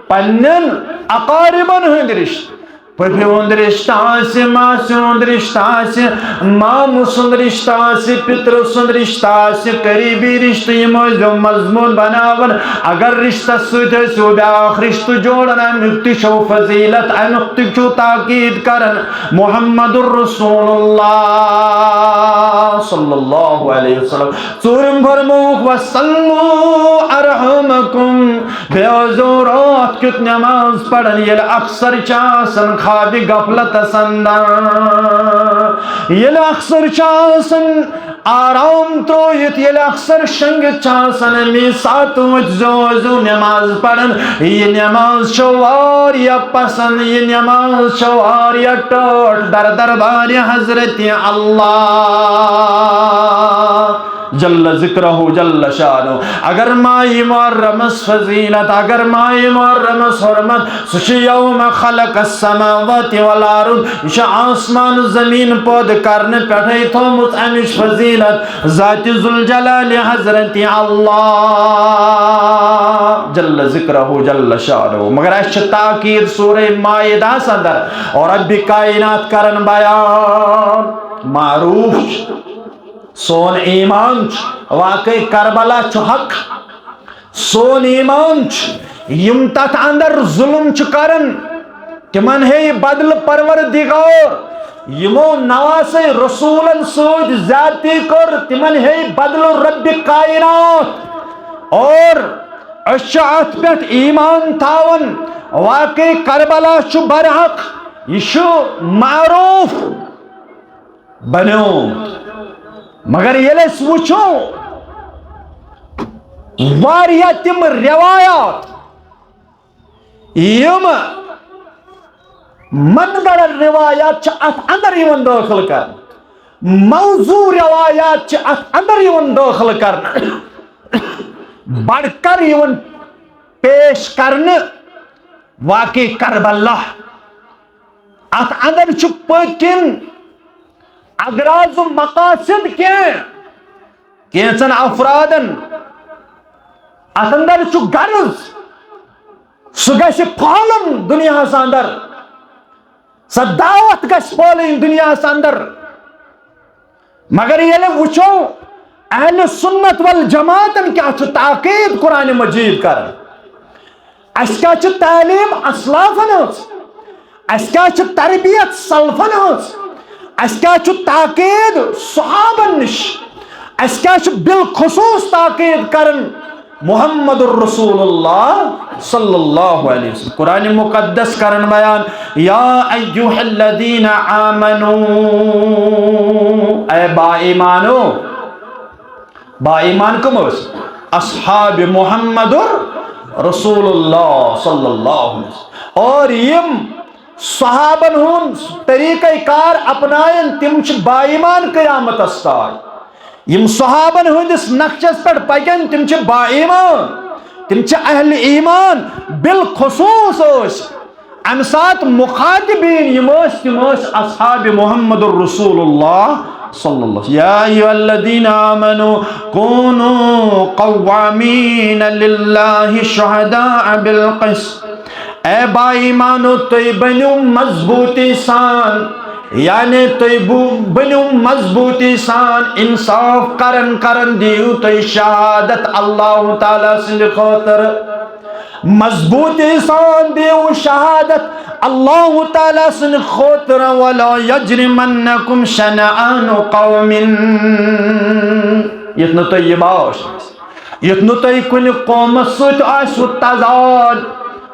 پننٮ۪ن اقاربن ہٕنٛدۍ رشتہٕ۔ پھپھِ ہُنٛد رشتہٕ آسہِ، ماسہِ ہُنٛد رشتہٕ آسہِ، مامہٕ سُنٛد رشتہٕ آسہِ، پِترٕ سُنٛد رشتہٕ آسہِ، قریبی رشتہٕ، یِم ٲسۍزیو مضبوٗط بناوان۔ اگر رشتس سۭتۍ ٲسِو بیٛاکھ رشتہٕ جوڑان، امیُک تہِ چھو فضیلت، امیُک تہِ چھو تاکید کران محمد رسول اللہ صلی اللہ علیہ وسلم۔ ژوٗرِم فرمووُکھ، وصلوا ارحامکم، بیٚیہِ ٲسۍزیو راتھ کیُتھ نماز پران، ییٚلہِ اکثر چھِ آسان خوابِ غفلتس اندر، ییٚلہِ اکثر چھِ آسان آرام ترٲوِتھ، ییٚلہِ اکثر شنٛگِتھ چھِ آسان، امی ساتہٕ ؤتھۍزیو، ٲسۍزیو نماز پران۔ یہِ نماز چھِ واریاہ پسند، یہِ نماز چھِ واریاہ ٹٲٹھ در دربارِ حضرت اللہ۔ جل ذکرہ جل شانہ۔ اگر ماہِ محرمس فضیلت، اگر ماہِ محرمس حرمت، سُہ چھُ یوم خلق السماوات والارض، یہِ چھُ آسمان زمین پٲدٕ کرنہٕ پٮ۪ٹھے تھومُت امِچ فضیلت ذات ذوالجلال حضرت اللہ جل ذکرہ جل شانہ۔ مگر اسہِ چھِ تاکید سورہ مائدہس اندر اور رب کائنات کرن بیان معروف چھُ۔ سون ایمان چھُ واقعی کربلا چھُ حق۔ سون ایمان چھُ، یِم تتھ اندر ظلم چھِ کران، تِمن ہے بدلہٕ پروردگار۔ یِمو نواسے رسولن سۭتۍ زیادتی کٔر، تِمن ہے بدلہٕ رب کائنات۔ اور أسۍ چھِ اتھ پٮ۪ٹھ ایمان تھاوان، واقعی کربلا چھُ برحق، یہِ چھُ معروف بنیومُت۔ مگر ییٚلہِ أسۍ وٕچھو، واریاہ تِم روایات، یِم منگڑ روایات چھِ اتھ اندر یِوان دٲخل کرنہٕ، موضوع روایات چھِ اتھ اندر یِوان دٲخل کرنہٕ، بڑھ کر یِوان پیش کرنہٕ۔ واقعی کربلا، اتھ اندر چھُ پٔتۍ کِنۍ اغراض و مقاصد کینٛہہ، کینٛژن افرادن۔ اتھ اندر چھُ غرض، سُہ گژھِ پھہلُن دُنیاہس اندر، سۄ دعوت گژھِ پھہلٕنۍ دُنیاہس اندر۔ مگر ییٚلہِ وٕچھو اہل سنت والجماعتن کیٛاہ چھُ تاکید قرآن مجید کران، اسہِ کیٛاہ چھِ تعلیٖم اسلافن ہٕنٛز، اسہِ کیٛاہ چھِ تربیت سلفن ہٕنٛز، اسہِ کیٛاہ چھُ تاکید صحابن نِش، اسہِ کیٛاہ چھُ بالخصوص تاکید کران محمد رسول اللہ صلی اللہ علیہ وسلم۔ قرآن مقدس کران بیان، یا ایھا الذین آمنو، اے با ایمانو، با ایمان کم ٲسۍ؟ اصحاب محمد رسول اللہ صلی اللہ علیہ وسلم۔ اور یِم صحابن ہُنٛد طریقہ کار اپناین، تِم چھِ با ایمان قیامتس تام۔ یِم صحابن ہٕنٛدِس نقشس پٮ۪ٹھ پکن، تِم چھِ با ایمان، تِم چھِ اہل ایمان۔ بالخصوص ٲسۍ امہِ ساتہٕ مخاطبین یِم ٲسۍ، تِم ٲسۍ اصحاب محمد رسول اللہ صلی اللہ علیہ وسلم۔ یا ایھا الذین آمنوا کونوا قوامین للہ شہداء بالقسط۔ اے با ایمانو، تُہۍ بٔنِو مضبوٗطی سان، یعنی تُہۍ بو-، بٔنِو مضبوٗطی سان انصاف کرن کرن دِیِو تُہۍ شہادت اللہ تعالیٰ سٕنٛدِ خٲطرٕ۔ مضبوٗطی سان دِیِو شہادت اللہ تعالیٰ سٕنٛدِ خٲطرٕ۔ ولا یجرمنکم شنآن قوم، یُتھ نہٕ تُہۍ یہِ باش یُتھ نہٕ تۄہہِ کُنہِ قومس سۭتۍ آسِوٕ تضاد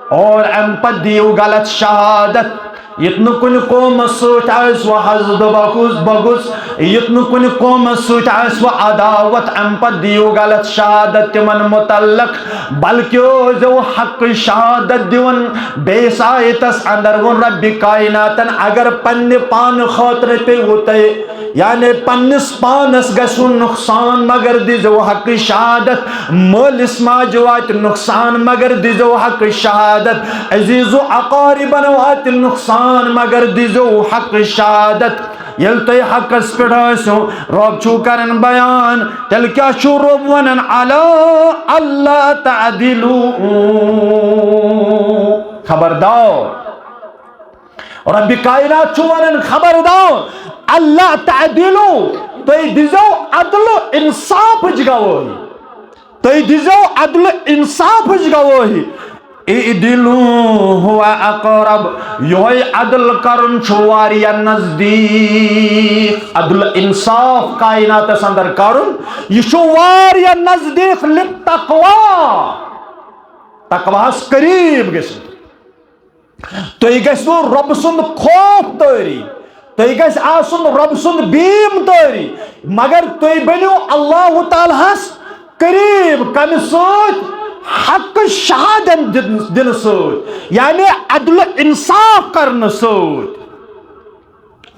اور امہِ پتہٕ دِیِو غلط شہادت، یُتھ نہٕ کُنہِ قومس سۭتۍ آسِوٕ حسد بغض، بغض، یُتھ نہٕ کُنہِ قومس سۭتۍ آسِوٕ عداوت، امہِ پتہٕ دِیِو غلط شہادت تِمن متعلق، بلکہِ ٲسۍزیو حق شہادت دِوان۔ بیٚیِس آیتس اندر ووٚن ربِ کائناتن، اگر پننہِ پانہٕ خٲطرٕ پیٚیِوٕ تۄہہِ یعنی پننِس پانس گژھِ نہٕ نقصان مگر دیزیو حق شہادت، مٲلِس ماجہِ واتہِ نقصان مگر دیزیو حق شہادت، عزیز و اقاربن واتہِ نقصان مگر دیزیو حق شہادت۔ ییٚلہِ تُہۍ حقس پٮ۪ٹھ ٲسِو، رب چھُو کران بیان، تیٚلہِ کیٛاہ چھُو رب ونان؟ الا اللہ تعدلوا، خبردار۔ رب کائنات چھُ ونان، خبردار، اللہ تعدلوا، تُہۍ دیزیو عدل و انصافٕچ گوٲہی۔ تُہۍ دیزیو عدل و انصافٕچ گوٲہی۔ اعدلوا هو اقرب، یہوے عدل کرُن چھُ واریاہ نزدیک۔ عدل انصاف کائناتس اندر کرُن، یہِ چھُ واریاہ نزدیک للتقوی، تقواہس قریب گژھِ۔ تُہۍ گژھِوٕ رۄبہٕ سُنٛد خوف طٲری، تُہۍ گژھِ آسُن رۄبہٕ سُنٛد بیٖم طٲری، مگر تُہۍ بٔنِو اللہ تعالیٰ ہس قریب۔ کمہِ سۭتۍ؟ حق شہادت دِن-، دِنہٕ سۭتۍ، یعنی عدل انصاف کرنہٕ سۭتۍ۔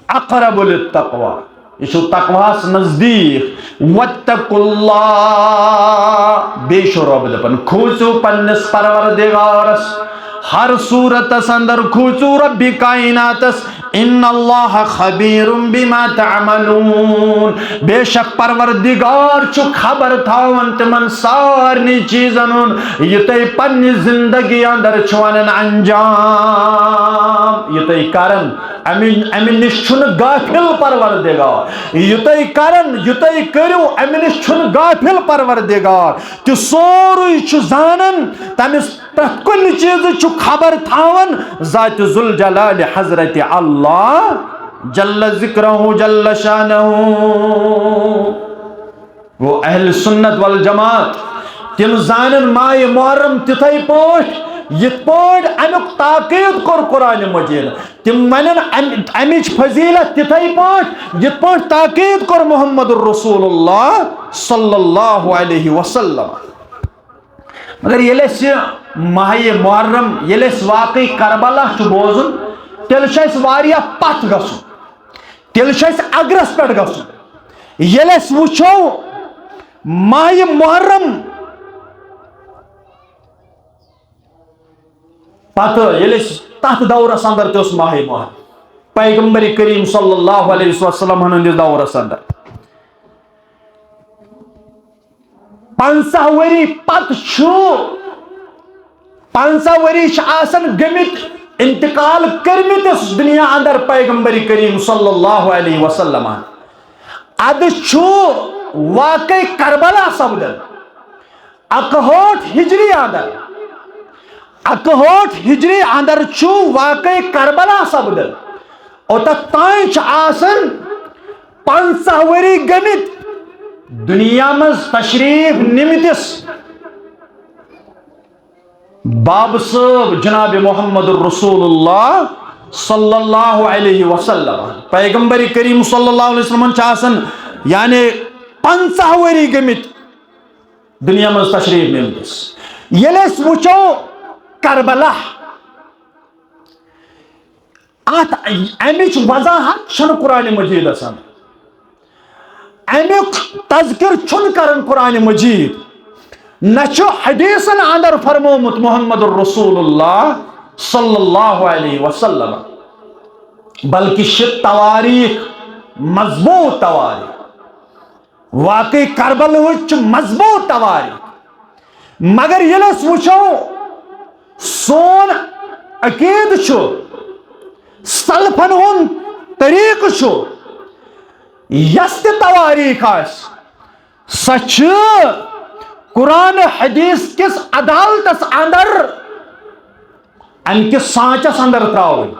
اقرب للتقوی، یہِ چھُ تقواہس نزدیٖک۔ واتقوا اللہ، بیٚیہِ چھُ رۄب دپان، کھوٗژِو پننِس پروردگارس۔ ہر صورتس اندر کھوٗژِو ربِ کائناتس۔ ان اللہ خبیر بما تعملون، بے شک پروردگار چھُ خبر تھاوان تِمن سارنٕے چیٖزن ہُنٛد، یہِ تُہۍ پننہِ زندگی اندر چھِو انان انجام، یہِ تُہۍ کران۔ امہِ امہِ نِش چھُنہٕ غافل پروردگار۔ یہِ تُہۍ کران، یہِ تُہۍ کٔرِو، امہِ نِش چھُنہٕ غافل پروردگار۔ تہِ سورُے چھُ زانان، تٔمِس پرٛٮ۪تھ کُنہِ چیٖزٕچ چھُ خبر تھاوان ذاتِ ذوالجلال حضرت اللہ جل ذکرہ جل شانہ۔ گوٚو اہل سنت والجماعت، تِم زانن ماہِ محرم تِتھے پٲٹھۍ، یِتھ پٲٹھۍ امیُک تاکید کوٚر قرآن مجیدن۔ تِم ونن ام-، امِچ فضیلت تِتھے پٲٹھۍ، یِتھ پٲٹھۍ تاکید کوٚر محمد رسول اللہ صلی اللہ علیہ وسلم۔ مگر ییٚلہِ اَسہِ ماہِ محرم، ییٚلہِ اَسہِ واقعی کربلا چھُ بوزُن، تیٚلہِ چھُ اَسہِ واریاہ پتھ گژھُن، تیٚلہِ چھُ اَسہِ اگرس پٮ۪ٹھ گژھُن۔ ییٚلہِ أسۍ وٕچھو ماہِ محرم، پتہٕ ییٚلہِ أسۍ تتھ دورس اندر تہِ اوس ماہِ محرم، پیغمبر کریم صلی اللہ علیہ وسلم ہٕنٛدِس دورس اندر، پنٛژاہ ؤری پتہٕ چھُ، پنٛژاہ ؤری چھِ آسان گٔمٕتۍ انتقال کٔرمٕتِس دُنیا اندر پیغمبر کریم صلی اللہ علیہ وسلم۔ ادٕ چھُ واقعی کربلا سپدان اکہٲٹھ ہجری اندر، اکہٲٹھ ہجری اندر چھُ واقعی کربلا سپدان۔ اوتتھ تام چھِ آسان پنٛژاہ ؤری گٔمٕتۍ دُنیا منٛز تشریف نِمتِس باب صٲب جناب محمد رسول اللہ صلی اللہ علیہ وسلم۔ پیغمبر کریم صلی اللہ علیہ وسلم چھِ آسان یعنی پنٛژاہ ؤری گٔمٕتۍ دُنیا منٛز تشریف نِمتِس۔ ییٚلہِ أسۍ وٕچھو کربلا، اتھ، امِچ وضاحت چھنہٕ قرآن مجیدس اندر، امیُک تذکر چھُنہٕ کران قرآن مجید، نہ چھُ حدیثن اندر فرمومُت محمد رسول اللہ صلی اللہ علیہ وسلم، بلکہ چھِ تواریخ، مضبوط تواریخ۔ واقعی کربلہٕچ چھِ مضبوط تواریخ۔ مگر ییٚلہِ أسۍ وٕچھو، سون عقیدٕ چھُ، سلفن ہُنٛد طریٖقہٕ چھُ، یۄس تہِ تواریخ آسہِ، سۄ چھِ قرآن حدیث کِس عدالتس اندر، امہِ کِس سانچس اندر ترٛاوٕنۍ۔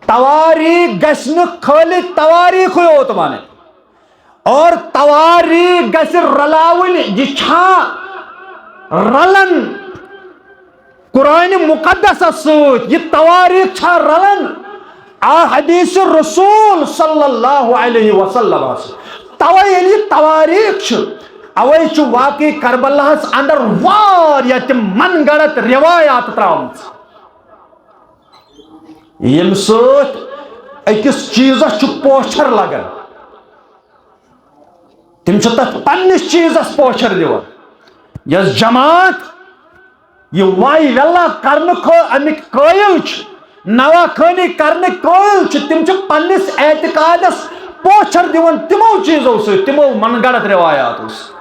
تواریخ گژھِ نہٕ خٲلی تواریخٕے یوت ونٕنۍ۔ اور تواریخ گژھِ رلاوٕنۍ، یہِ چھا رلان قرآن مقدسس سۭتۍ؟ یہِ تواریخ چھا رلان احادیث رسول صلی اللہ علیہ وسلم سۭتۍ؟ توے ییٚلہِ یہِ تواریخ چھِ، اوے چھُ واقعی کربلاہس اندر واریاہ تِم من گڑت روایات ترٛاومٕژ، ییٚمہِ سۭتۍ أکِس چیٖزس چھُ پوچھر لگان۔ تِم چھِ تَتھ پننِس چیٖزَس پوچھر دِوان۔ یۄس جماعت یہِ واے ویلا کرنہٕ خٲ-، اَمِکۍ قٲیِل چھِ، نوا خٲنی کرنٕکۍ قٲیِل چھِ، تِم چھِ پننِس اعتقادَس پوچھر دِوان تِمو چیٖزو سۭتۍ، تِمو من گڑت روایاتو سۭتۍ۔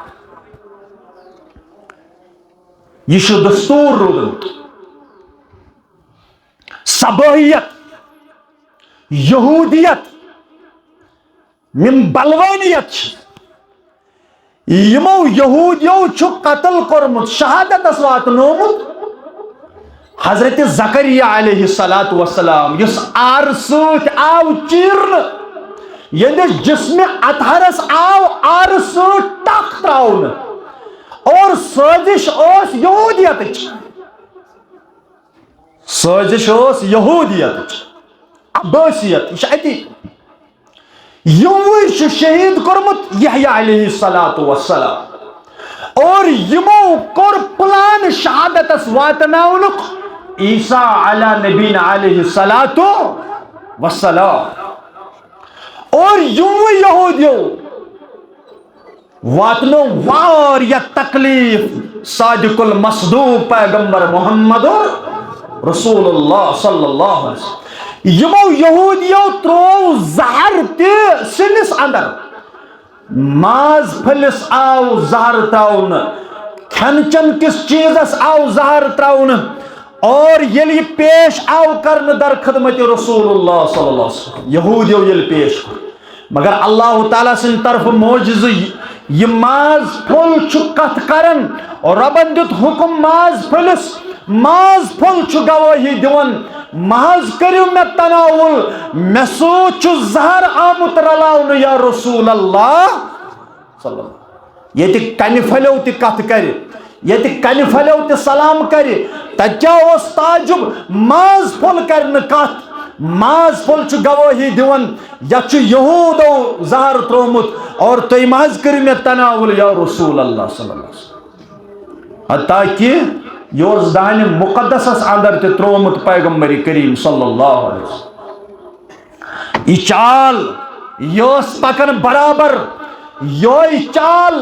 یہِ چھُ دستور روٗدمُت۔ صبٲحیت، یہوٗدیت، یِم بلوٲنیت چھِ، یِمو یہوٗدیو چھُ قتل کوٚرمُت، شہادتس واتنومُت حضرت زکریا علیہ الصلوۃ والسلام، یُس آرٕ سۭتۍ آو چیرنہٕ، یہنٛدِس جسمِ اطہرس آو آرٕ سۭتۍ ٹکھ تراونہٕ، اور سٲزش ٲس یہوٗدیتٕچ۔ سٲزش ٲس یہوٗدیتٕچ، عباسیت، یہِ چھُ اَتی۔ یِموٕے چھُ شہیٖد کوٚرمُت یحییٰ علیہ الصلوۃ والسلام۔ اور یِمو کوٚر پلان شہادتس واتناونُک عیسیٰ علی نبینا علیہ الصلوۃ والسلام۔ اور یِموٕے یہودیو واتنو واریاہ تکلیف صادق المصدوق پیغمبر محمد رسول اللہ صلی اللہ علیہ وسلم۔ یِمو یہودیو تروو زہر تہِ سِنِس اندر، ماز پھٔلِس آو زہر تراونہٕ، کھٮ۪ن چٮ۪ن کِس چیٖزس آو زہر تراونہٕ، اور ییٚلہِ یہِ پیش آو کرنہٕ در خدمت رسول اللہ صلی اللہ علیہ وسلم، یہودیو ییٚلہِ پیش کوٚر، مگر اللہ تعالیٰ سٕنٛدِ طرفہٕ معجزٕ، یہِ ماز پھوٚل چھُ کتھ کران، رۄبن دیُت حکم ماز پھٔلِس، ماز پھوٚل چھُ گوٲہی دِوان، محض کٔرِو مےٚ تناول، مےٚ سۭتۍ چھُ زہر آمُت رلاونہٕ یا رسول اللہ۔ صلی اللہ۔ ییٚتہِ کنہِ پھلیو تہِ کتھ کرِ، ییٚتہِ کنہِ پھلیو تہِ سلام کرِ، تتہِ کیٛاہ اوس تعجب؟ ماز پھوٚل کرِ نہٕ کتھ، ماز پھوٚل چھُ گوٲہی دِوان، یتھ چھُ یہودو زہر تروومُت، اور تُہۍ مہ حظ کٔرِو مےٚ تناول یا رسول اللہ صلی اللہ علیہ وسلم۔ حتیٰ کہ یہِ اوس دانہِ مقدسس اندر تہِ تروومُت پیغمبر کریم صلی اللہ علیہ وسلم۔ یہِ چال، یہِ ٲس پکان برابر، یہے چال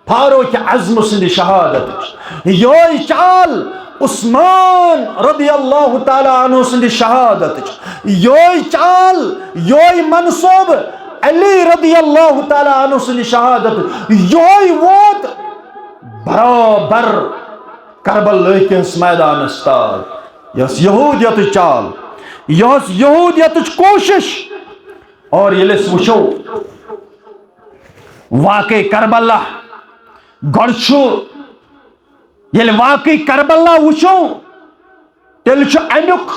فاروق اعظم سٕنٛدِ شہادتٕچ، یہے چال عثمان رضی اللہ تعالیٰ عنہ سٕنٛدِ شہادتٕچ، یہے چال، یہے منصوبہٕ علی رضی اللہ تعالیٰ عنہ سٕنٛدِ شہادتٕچ، یہے ووت برابر کربلا کِس میدانس تل۔ یہِ ٲس یہودیتٕچ چال، یہِ ٲس یہودیتٕچ کوٗشش۔ اور ییٚلہِ أسۍ وٕچھو واقعے کربلا، گۄڈٕ چھُ، ییٚلہِ واقعے کربلا وٕچھو، تیٚلہِ چھُ امیُک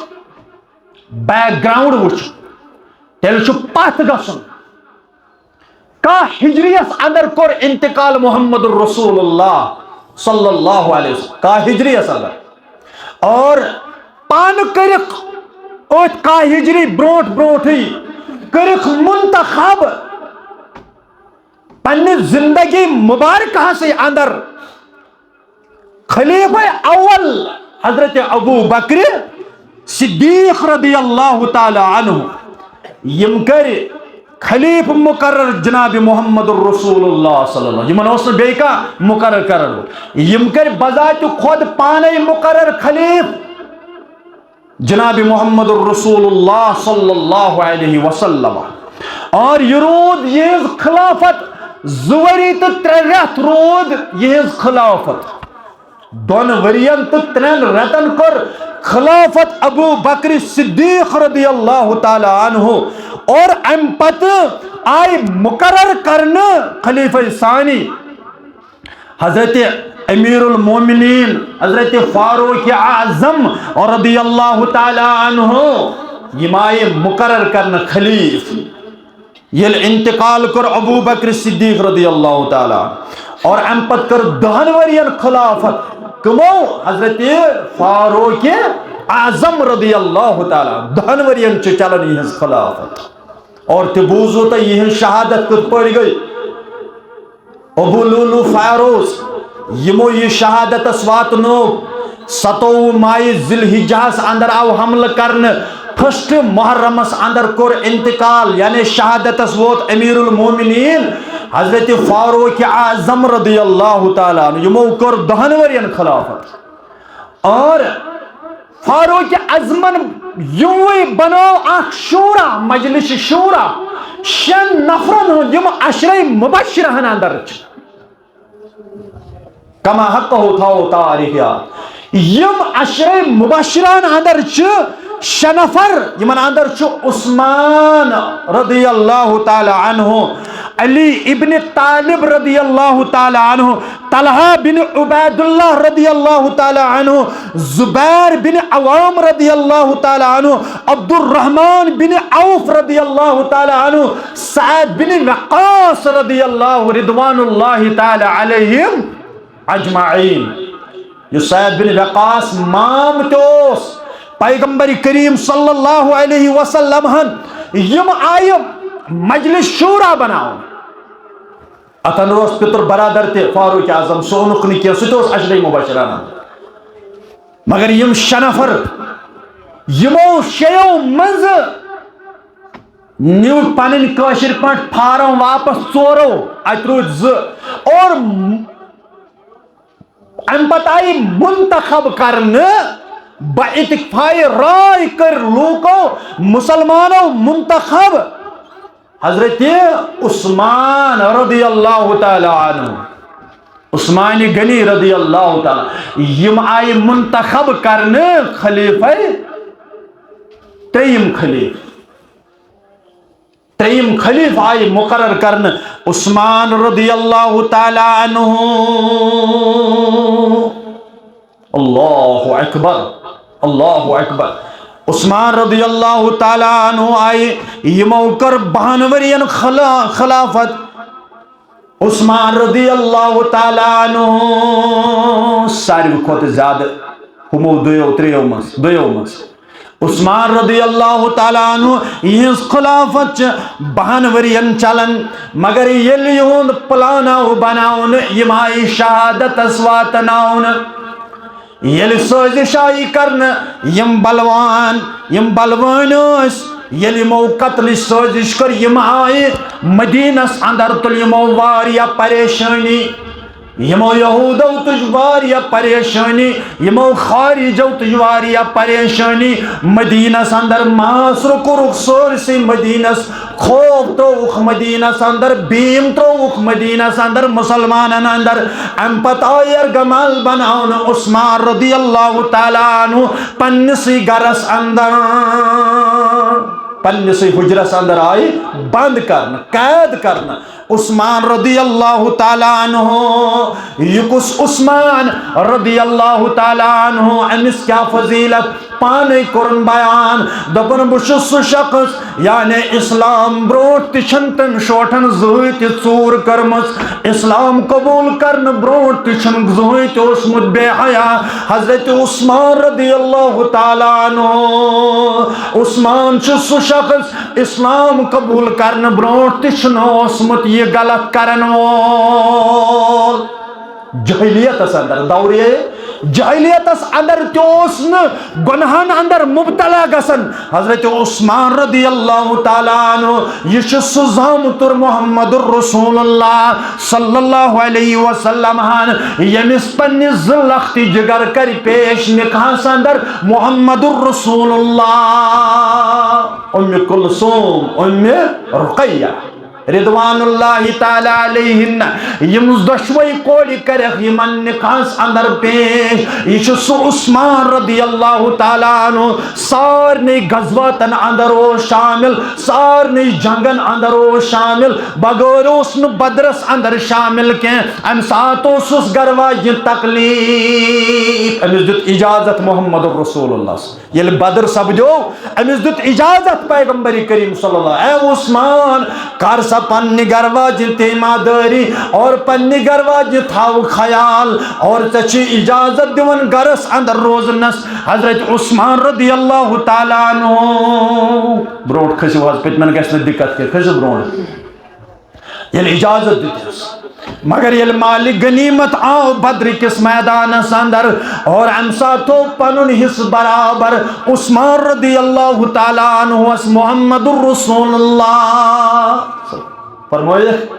بیک گراؤنڈ وٕچھُن، تیٚلہِ چھُ پتھ گژھُن۔ کاہ ہجریس اندر کوٚر انتقال محمد رسول اللہ صلی اللہ علیہ وسلم، کاہ ہجریس اندر۔ اور پانہٕ کٔرِکھ أتھۍ کاہ ہجری برونٹھ برونٹھٕے کٔرِکھ منتخب پننہِ زندگی مبارکہس اندر خلیفہ اول حضرت ابو بکر صدیق رضی اللہ تعالی عنہ، یِم کٔرۍ خلیفہ مقرر جناب محمد رسول اللہ صلی اللہ علیہ وسلم۔ یِمن اوس نہٕ بیٚیہِ کانٛہہ مقرر کران۔ یِم کٔرۍ بذات خود پانے مقرر خلیفہ جناب محمد رسول اللہ صلی اللہ علیہ وسلم۔ اور یہِ روٗد یِہٕنٛز خلافت زٕ ؤری تہٕ ترٛےٚ رٮ۪تھ روٗد یِہٕنٛز خلافت۔ دۄن ؤرین تہٕ ترٛٮ۪ن رٮ۪تن کٔر خلافت ابو بکر صدیق رضی اللہ تعالی عنہ، اور امہِ پتہٕ آیہِ مقرر کرنہٕ خلیفہ ثانی حضرت امیر المومنین حضرت فاروق اعظم رضی اللہ تعالی عنہ، یِم آیہِ مقرر کرنہٕ خلیفہ۔ ییٚلہِ انتقال کوٚر ابو بکر صدیق رضی اللہ تعالی عنہ، اور امہِ پتہٕ کٔر دہن ؤرین خلافت کمو؟ حضرت فاروق اعظم رضی اللہ تعالی عنہ۔ دہن ؤرین چھِ چلان یِہنٛز خلافت۔ اور تہِ بوٗزوٕ تۄہہِ یِہنٛز شہادت کِتھ پٲٹھۍ گٔے۔ ابو لولو فیروز، یِمو یہِ شہادتس واتنو، ستووُہ ماہِ ذی الحجہس اندر آو حملہٕ کرنہٕ، فسٹ محرمس اندر کوٚر انتقال، یعنی شہادتس ووت امیر المومنین حضرت فاروق اعظم رضی اللہ تعالی عنہ۔ یِمو کٔر دہن ؤرین خلافت۔ اور فاروق اعظمن یوے بناو اکھ شورا، مجلس شورا، شٮ۪ن نفرن ہُنٛد، یِم عشرے مبشرہن اندر چھِ۔ کما حقہ تھاوو تعریف یاد۔ یِم عشرے مبشران اندر چھِ شےٚ نفر، یِمن اندر چھُ عثمان رضی اللہ تعالی عنہ، علی ابن طالب رضی اللہ تعالی عنہ، طلحہ بن عبید اللہ رضی اللہ تعالی عنہ، زبیر بن عوام رضی اللہ تعالی عنہ، عبد الرحمن بن عوف رضی اللہ تعالی عنہ، سعد بن وقاص رضی اللہ، رضوان اللہ تعالی علیہم اجمعین۔ یُس سعد بن وقاص مام تہِ اوس پیغمبر کریم صلی اللہ علیہ وسلم ہن، یِم آیہِ مجلس شورا بناونہٕ۔ اتن اوس پتر برادر تہِ فاروق اعظم، سُہ اوٚنُکھ نہٕ کینٛہہ، سُہ تہِ اوس عشرے مبشرانن۔ مگر یِم شےٚ نفر، یِمو شیٚیو منٛزٕ نیوٗکھ پنٕنۍ کٲشِر پٲٹھۍ فارم واپس ژورو، اتہِ روٗدۍ زٕ۔ اور امہِ پتہٕ آیہِ منتخب کرنہٕ، بہ اتفاق رائے کٔرۍ لوٗکو، مسلمانو منتخب حضرت عثمان رضی اللہ تعالیٰ عنہ، عثمان غنی رضی اللہ تعالیٰ، یِم آیہِ منتخب کرنہٕ خلیفہ، ترٛیٚیِم خلیفہ، ترٛیٚیِم خلیفہ آیہِ مقرر کرنہٕ عثمان رضی اللہ تعالیٰ عنہ۔ اللہ اکبر، اللہ اکبر۔ عثمان رضی اللہ تعالیٰ عنہ آیہِ، یِمو کٔر بَہَن ؤرین خلا-، خلافت۔ عثمان رضی اللہ تعالیٰ عنہ ساروی کھۄتہٕ زیادٕ ہُمو دۄیو ترٛیٚیو منٛز، دۄیو منٛز۔ عثمان رضی اللہ تعالیٰ عنہ، یِہنٛز خلافت چھِ بَہَن ؤرین چلان، مگر ییٚلہِ یِہُنٛد پلان آو بناونہٕ، یِم آیہِ شہادتس واتناونہٕ۔ ییٚلہِ سٲزِش آیہِ کرنہٕ، یِم بلوان، یِم بلوٲنۍ ٲسۍ، ییٚلہِ یِمو قتلٕچ سٲزِش کٔر، یِم آیہِ مدیٖنس اندر، تُل یِمو واریاہ پریشٲنی۔ یِمو یہوٗدو تُج واریاہ پریشٲنی، یِمو خارجو تُج واریاہ پریشٲنی۔ مدیٖنس اندر معاصرٕ کوٚرُکھ سٲرسٕے مدیٖنس، خوف ترٛووُکھ مدیٖنس اندر، بیٖم ترٛووُکھ مدیٖنس اندر، مسلمانن اندر۔ امہِ پتہٕ آو یرغمال بناونہٕ عثمان رضی اللہ تعالیٰ عنہ پننسٕے گرس اندر، پننسٕے حجرس اندر آیہِ بند کرنہٕ، قید کرنہٕ۔ عثمان رضی اللہ تعالیٰ عنہ، یہِ کُس عثمان رضی اللہ تعالیٰ عنہ، أمِس کیٛاہ فضیلت؟ پانے کوٚرُن بیان، دوٚپُن، بہٕ چھُس سُہ شخص، یعنی اسلام برونٛٹھ تہِ چھَنہٕ تٔمۍ شوٹھن زٕہٕے تہِ ژوٗر کٔرمٕژ، اسلام قبول کرنہٕ برونٛٹھ تہِ چھُنہٕ زٕہٕے تہِ اوسمُت بے حیا۔ حضرت عثمان رضی اللہ تعالیٰ عنہ، عثمان چھُ سُہ شخص، اسلام قبول کرنہٕ برونٛٹھ تہِ چھُنہٕ اوسمُت یہِ غلط کرن وول۔ جاہلیتس اندر، دورِ جاہلیتس اندر تہِ اوس نہٕ گۄناہن اندر مبتلا گژھان۔ حضرت عثمان رضی اللہ تعالیٰ عنہ، یہِ چھُ سُہ زامتُر محمد رسول اللہ صلی اللہ علیہ وسلم ہن، ییٚمِس پننہِ زٕ لختِ جگر کرِ پیش نکاحس اندر محمد رسول اللہ، ام کلثوم، ام رقیہ۔ رضوان اللہ تعالیٰ علیہن، یِم دۄشوے کورِ کرکھ یِمن نکاحس اندر پیش۔ یہِ چھُ سُہ عثمان رضی اللہ تعالیٰ عنہ، سارنٕے غزواتن اندر اوس شامل، سارنٕے جنگن اندر اوس شامل، بغٲر اوس نہٕ بدرس اندر شامل کینٛہہ۔ امہِ ساتہٕ اوسُس گرٕ واجہِ تکلیف، أمِس دیُت اجازت محمد رسول اللہ۔ ییٚلہِ بدر سپدیو، أمِس دیُت اجازت پیغمبر کریم صلی اللہ، اے عثمان، کر سا پننہِ گرٕ واجہِ تیمادٲری اور پننہِ گرٕ واجہِ تھاو خیال، اور ژےٚ چھِ اجازت دِوان گرس اندر روزنس۔ حضرت عثمان رضی اللہ تعالیٰ عنہ، برونٛٹھ کھٔسِو حظ، پٔتمٮ۪ن گژھِ نہٕ دِقت کینٛہہ، کھٔسِو برونٛٹھ۔ ییٚلہِ اجازت دِتِس، مگر ییٚلہِ مالِ غنیمت آو بدر کِس میدانس اندر اور امہِ ساتہٕ تھوٚو پنُن حصہٕ برابر عثمان رضی اللہ تعالیٰ عنہس محمد رسول اللہ۔ فرمٲیِکھ،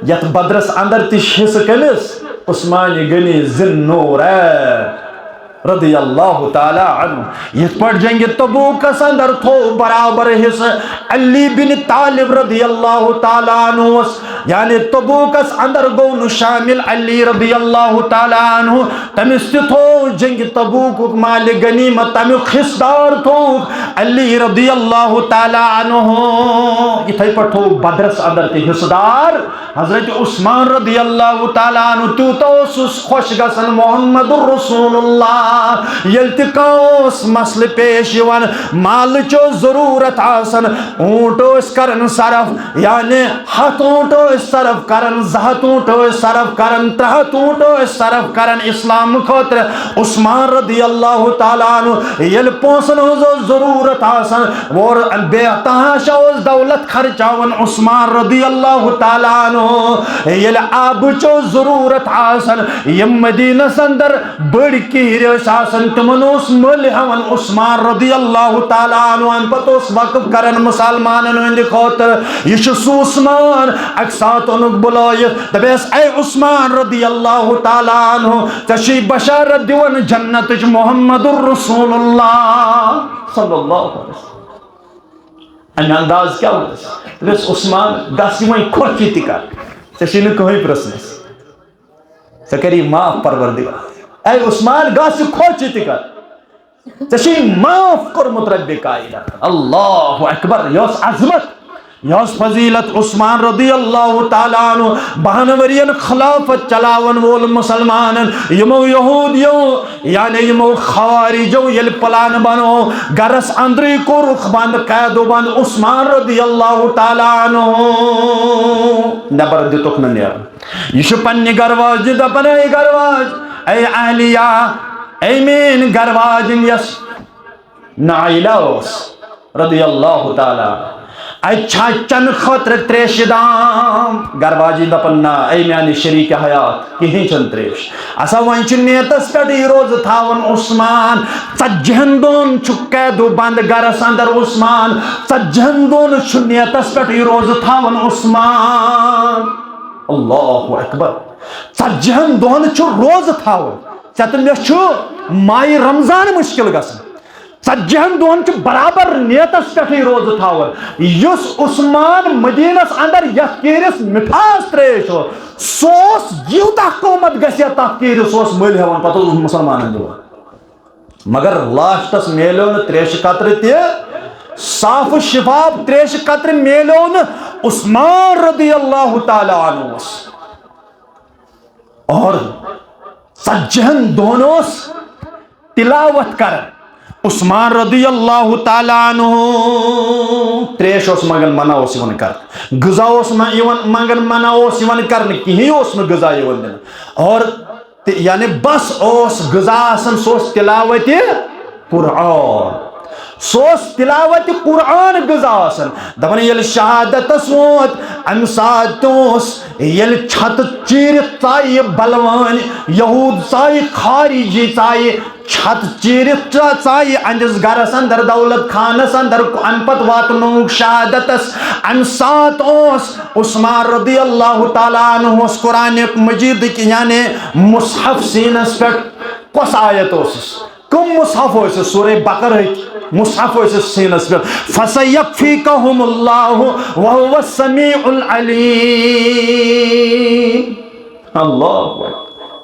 یتھ بدرس اندر تہِ چھِ حصہٕ کٔمِس؟ عثمان غنی ذی النورین رضی اللہ تعالیٰ عنہ۔ یِتھ پٲٹھۍ جنگِ تبوکس اندر تھوٚو برابر حصہٕ علی بن طالب رضی اللہ تعالیٰ عنہس، یعنی تبوکس اندر گوٚو نہٕ شامل علی رضی اللہ تعالیٰ عنہ، تٔمِس تہِ تھوٚو جنگِ تبوکُک مالِ غنیمت، تمیُک حصہٕ دار تھوٚوُکھ علی رضی اللہ تعالیٰ عنہ۔ یِتھے پٲٹھۍ تھوٚوُکھ بدرس اندر تہِ حصہٕ دار حضرت عثمان رضی اللہ تعالیٰ عنہ۔ تیوٗتاہ اوسُس خۄش گژھان محمد رسول اللہ۔ ییٚلہِ تہِ کانٛہہ اوس مسلہٕ پیش یِوان، مالٕچ ٲس ضروٗرت آسان، اوٗنٹ ٲسۍ کران صرف، یعنی ہتھ اوٗنٹ ٲسۍ صرف کران، زٕ ہتھ اوٗنٹ ٲسۍ صرف کران، ترٛےٚ ہتھ اوٗنٹ ٲسۍ صرف کران اسلام خٲطرٕ۔ عثمان رضی اللہ تعالیٰ عنہ ییٚلہِ پونٛسن ہٕنٛز ٲس ضروٗرت آسان، اور بے تحاشا اوس دولت خرچاوان عثمان رضی اللہ تعالیٰ عنہ۔ ییٚلہِ آبٕچ ٲس ضروٗرت آسان، یِم مدینس اندر بٔڑۍ کِہرۍ ٲسۍ آسان، تِمن اوس مٔلۍ ہٮ۪وان عثمان رضی اللہ تعالیٰ عنہ۔ امہِ پتہٕ اوس وقف کران مسلمانن ہٕنٛدِ خٲطرٕ۔ یہِ چھُ سُہ عثمان، اکہِ ساتہٕ اوٚنُکھ بُلٲیِتھ، دپیس، "اے عثمان رضی اللہ تعالیٰ عنہ، ژےٚ چھُے بشارت دِوان جنتٕچ محمد رسول اللہ صلی اللہ علیہ وسلم۔" امہِ انداز کیٛاہ اوس؟ دپیس، "عثمان، گژھ یہِ وۄنۍ خۄش یہِ تہِ کر، ژےٚ چھُے نہٕ کٕہٕنۍ پرژھنس۔" ژےٚ کری معاف پروردگار۔ اے عثمان، گژھ یہِ خۄش یہِ تہِ کر۔ ژےٚ چھُے معاف کوٚرمُت ربِ کائنات۔ اللہ اکبر، یۄس عظمت، یۄس فضیلت عثمان رضی اللہ تعالیٰ عنہ، بہن ورین خلافت چلاون وول مسلمانن، یِمو یہودیو، یعنی یِمو خوارجو ییٚلہِ پلان بنو، گرس اندرٕے کوٚرُکھ بند، قید و بند عثمان رضی اللہ تعالیٰ عنہ، نٮ۪بر دِتُکھ نہٕ نیرُن۔ یہِ چھُ پننہِ گرواجہِ دپان، اے گرواج، اے اہلیہ، اے میٲنۍ گرواجِنۍ یۄس نائلہ اوس رضی اللہ تعالیٰ، اتہِ چھا چنہٕ خٲطرٕ تریشہِ دام؟ گرواجی دپان، نہ، اے میانہِ شریٖکہِ حیات، کِہیٖنۍ چھنہٕ تریش۔ اسا وۄنۍ چھُ نیتس پٮ۪ٹھ یہِ روزٕ تھاوان عثمان، ژتجِہن دۄہن چھُ قید و بند گرس اندر عثمان، ژتجِہن دۄہن چھُ نیتس پٮ۪ٹھ یہِ روزٕ تھاوان عثمان۔ اللہ اکبر۔ ژتجِہن دۄہن چھُ روزٕ تھاوُن۔ ژےٚ تہٕ مےٚ چھُ ماہِ رمضان مُشکِل گژھان۔ ژتجِہن دۄہن چھُ برابر نیتس پٮ۪ٹھٕے روزٕ تھاوُن۔ یُس عثمان مدینس اندر یتھ کیرِس مِٹھاس تریش اوس، سُہ اوس یوٗتاہ قۭمتھ گژھِ ہا تتھ کیرِس، سُہ اوس مٔلۍ ہٮ۪وان، پتہٕ اوس مسلمانن دِوان۔ مگر لاسٹس میلیو نہٕ تریشہِ قطرٕ تہِ، صاف و شفاف تریشہِ قطرٕ میلیو نہٕ عثمان رضی اللہ تعالیٰ عنہس۔ اور ژتجِہن دۄہن اوس تلاوت کران عثمان رضی اللہ تعالیٰ عنہ۔ تریش اوس منگان، منع اوس یِوان کرنہٕ۔ غذا اوس مہ-، یِوان منگان، منع اوس یِوان کرنہٕ۔ کِہیٖنۍ اوس نہٕ غذا یِوان دِنہٕ۔ اور تہِ-، یعنی بس اوس غذا آسان، سُہ اوس تلاوت قرآن۔ سُہ اوس تلاوت قرآن غذا آسان۔ دپان ییٚلہِ شہادتس ووت، امہِ ساتہٕ تہِ اوس، ییٚلہِ چھتہٕ چیٖرِتھ ژایہِ بلوٲنۍ، یہوٗد ژایہِ، خارجی ژایہِ، چھتہٕ چیٖرِتھ ژا-، ژایہِ اہنٛدِس گرس اندر، دولت خانس اندر، امہِ پتہٕ واتنووُکھ شہادتس۔ امہِ ساتہٕ اوس عثمان رضی اللہ تعالیٰ عنہ اوس قرآن مجیدٕکۍ یعنی مصحف سیٖنس پٮ۪ٹھ۔ کۄس آیت اوسُس؟ کم مصحف ٲسِس؟ سورہ بقرہٕکۍ مصحف ٲسِس سیٖنس پٮ۪ٹھ۔ فَسَيَكْفِيكَهُمُ اللَّهُ وَهُوَ السَّمِيعُ الْعَلِيمُ۔ اللہ اکبر۔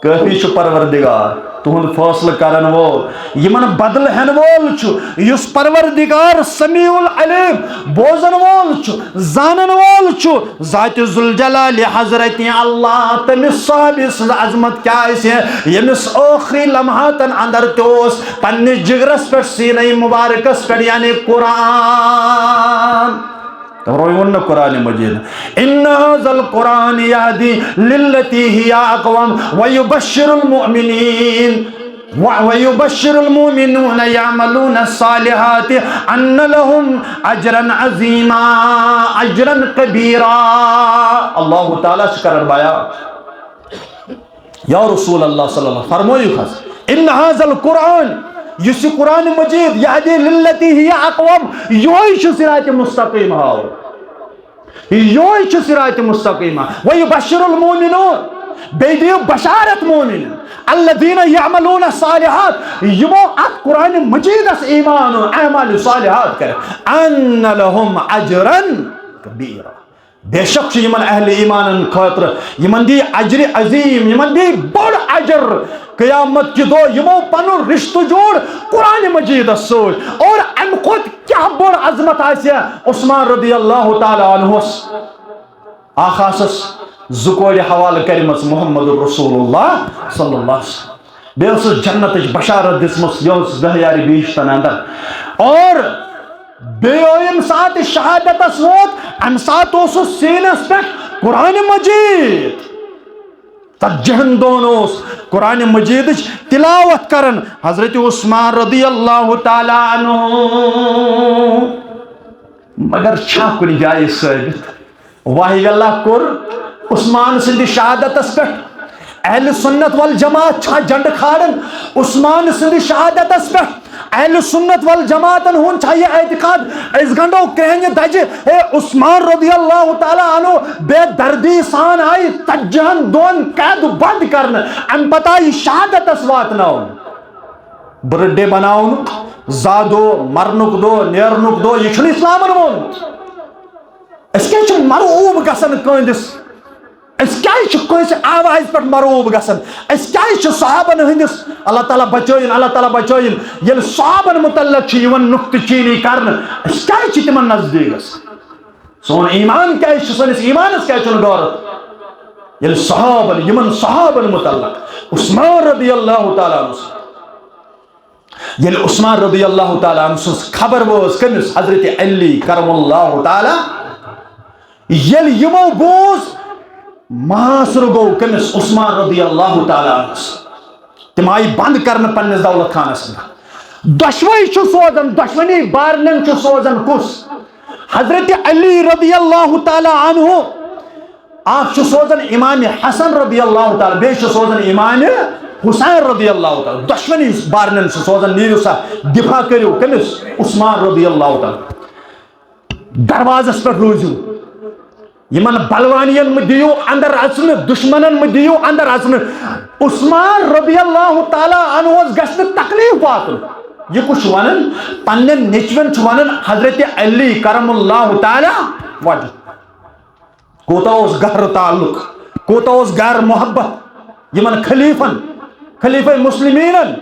کٲفی چھُ پروردگار، تُہُنٛد فٲصلہٕ کرن وول، یِمن بدلہٕ ہٮ۪ن وول چھُ، یُس پروردگار سمیع العلیم، بوزن وول چھُ، زانن وول چھُ، ذاتِ ذوالجلال حضرت اللہ، تٔمِس صحابی سٕنٛز عظمت کیٛاہ آسہِ، ییٚمِس ٲخری لمحاتن اندر تہِ اوس پننِس جگرس پٮ۪ٹھ، سیٖنَے مُبارکس پٮ۪ٹھ، یعنی قرآن۔ تورے ووٚن نہٕ قرآن مجیدن، "إِنَّ هَٰذَا الْقُرْآنَ يَهْدِي لِلَّتِي هِيَ أَقْوَمُ وَيُبَشِّرُ الْمُؤْمِنِينَ و-، وَيُبَشِّرُ الْمُؤْمِنِينَ يَعْمَلُونَ الصَّالِحَاتِ أَنَّ لَهُمْ أَجْرًا عَظِيمًا، أَجْرًا كَبِيرًا۔" اللہ تعالیٰ چھُ کران بیان۔ یا رسول اللہ صلی اللہ علیہ وسلم، فرمٲیِو حظ، "إِنَّ هَٰذَا الْقُرْآنَ"، یُس یہِ قرآن مجید، "يَهْدِي لِلَّتِي هِيَ أَقْوَمُ"، یِہوٚے چھُ صراط مستقیم ہاوان۔ یِہوٚے چھُ صراط مستقیم۔ "وَيُبَشِّرُ الْمُؤْمِنِينَ"، بیٚیہِ دِیِو بشارت مومنن، "الَّذِينَ يَعْمَلُونَ الصَّالِحَاتِ"، یِمو اَتھ قرآن مجیدس ایمان و اعمال صالحات کٔرِتھ، "أَنَّ لَهُمْ أَجْرًا كَبِيرًا"۔ بے شک چھُ یِمن اہل ایمانن خٲطرٕ، یِمن دی اجر عظیم، یِمن دی بوٚڑ اجر قیامت کہِ دۄہ، یِمو پنُن رشتہٕ جوڑ قرآن مجیدس سۭتۍ۔ اور امہِ کھۄتہٕ کیٛاہ بٔڑ عظمت آسہِ عثمان رضی اللہ تعالیٰ عنہس؟ اکھ آسس زٕ کورِ حوالہٕ کٔرمٕژ محمد رسول اللہ صلی اللہ علیہ وسلم۔ بیٚیہِ ٲسٕس جنتٕچ بشارت دِژمٕژ، یہِ اوس دہ یارِ بہشتن اندر۔ اور بیٚیہِ ییٚمہِ ساتہٕ شہادتس ووت، امہِ ساتہٕ اوسُس سیٖنس پٮ۪ٹھ قرآن مجید۔ ژتجی ہن دۄہن اوس قرآن مجیدٕچ تلاوت کران حضرت عثمان رضی اللہ تعالیٰ عنہ۔ مگر چھا کُنہِ جایہِ ثٲبت؟ واہ اللہ کوٚر عثمان سٕنٛدِ شہادتس پٮ۪ٹھ۔ اہل سنت والجماعت چھا جھنڈٕ کھالان عثمان سٕنٛدِ شہادتس پٮ۪ٹھ؟ اہل سنت والجماعتن ہُنٛد چھا یہِ اعتقاد، أسۍ گنڈو کرٛہنہِ دجہِ، ہے عثمان رضی اللہ تعالیٰ عنہ بے دردی سان آیہِ ژتجی ہن دۄہن قید بند کرنہٕ، امہِ پتہٕ آیہِ شہادتس واتناونہٕ۔ برتھ ڈے بناونُک، زا دۄہ، مرنُک دۄہ، نیرنُک دۄہ، یہِ چھُنہٕ اسلامن ووٚنمُت۔ أسۍ کیٛازِ چھِ مرعوب گژھان کٲنٛسہِ؟ أسۍ کیٛازِ چھِ کٲنٛسہِ آوازِ پٮ۪ٹھ مرعوب گژھان؟ أسۍ کیٛازِ چھِ صحابن ہٕنٛدِس، اللہ تعالیٰ بچٲیِن، اللہ تعالیٰ بچٲیِن، ییٚلہِ صحابن متعلق چھِ یِوان نُکتہٕ چینی کرنہٕ، أسۍ کیٛازِ چھِ تِمن نزدیٖک گژھان؟ سون ایمان کیٛازِ چھُ، سٲنِس ایمانس کیٛازِ چھُنہٕ غورت؟ ییٚلہِ صحابن، یِمن صحابن متعلق، عثمان رضی اللہ تعالیٰ عنہ، ییٚلہِ عثمان رضی اللہ تعالیٰ عنہ سٕنٛز خبر وٲژ کٔمِس؟ حضرت علی کرم اللہ تعالیٰ۔ ییٚلہِ یِمو بوٗز، محاصرٕ گوٚو کٔمِس؟ عثمان رضی اللہ تعالیٰ عنہس۔ تِم آیہِ بنٛد کرنہٕ پننِس دولت خانس اندر۔ دۄشوے چھُ سوزان، دۄشوٕنی بارنٮ۪ن چھُ سوزان کُس؟ حضرت علی رضی اللہ تعالیٰ عنہ۔ اکھ چھُ سوزان امام حسن رضی اللہ تعالیٰ، بیٚیہِ چھُ سوزان امام حسین رضی اللہ تعالیٰ۔ دۄشوٕنی بارنٮ۪ن چھُ سوزان، نیٖرِو سا، دفاع کٔرِو کٔمِس؟ عثمان رضی اللہ تعالیٰ۔ دروازس پٮ۪ٹھ روٗزِو، یِمن بلوانین مہٕ دِیِو اندر اژنہٕ، دشمنن مہٕ دِیِو اندر اژنہٕ۔ عثمان رضی اللہ تعالیٰ عنہس گژھِ نہٕ تکلیف واتُن۔ یہِ کُس چھُ ونان؟ پننٮ۪ن نیٚچوٮ۪ن چھُ ونان حضرت علی کرم اللہ تعالیٰ وجہ۔ کوٗتاہ اوس گہرٕ تعلق، کوٗتاہ اوس گہرٕ محبت یِمن خلیفن، خلیفہ مسلمینن۔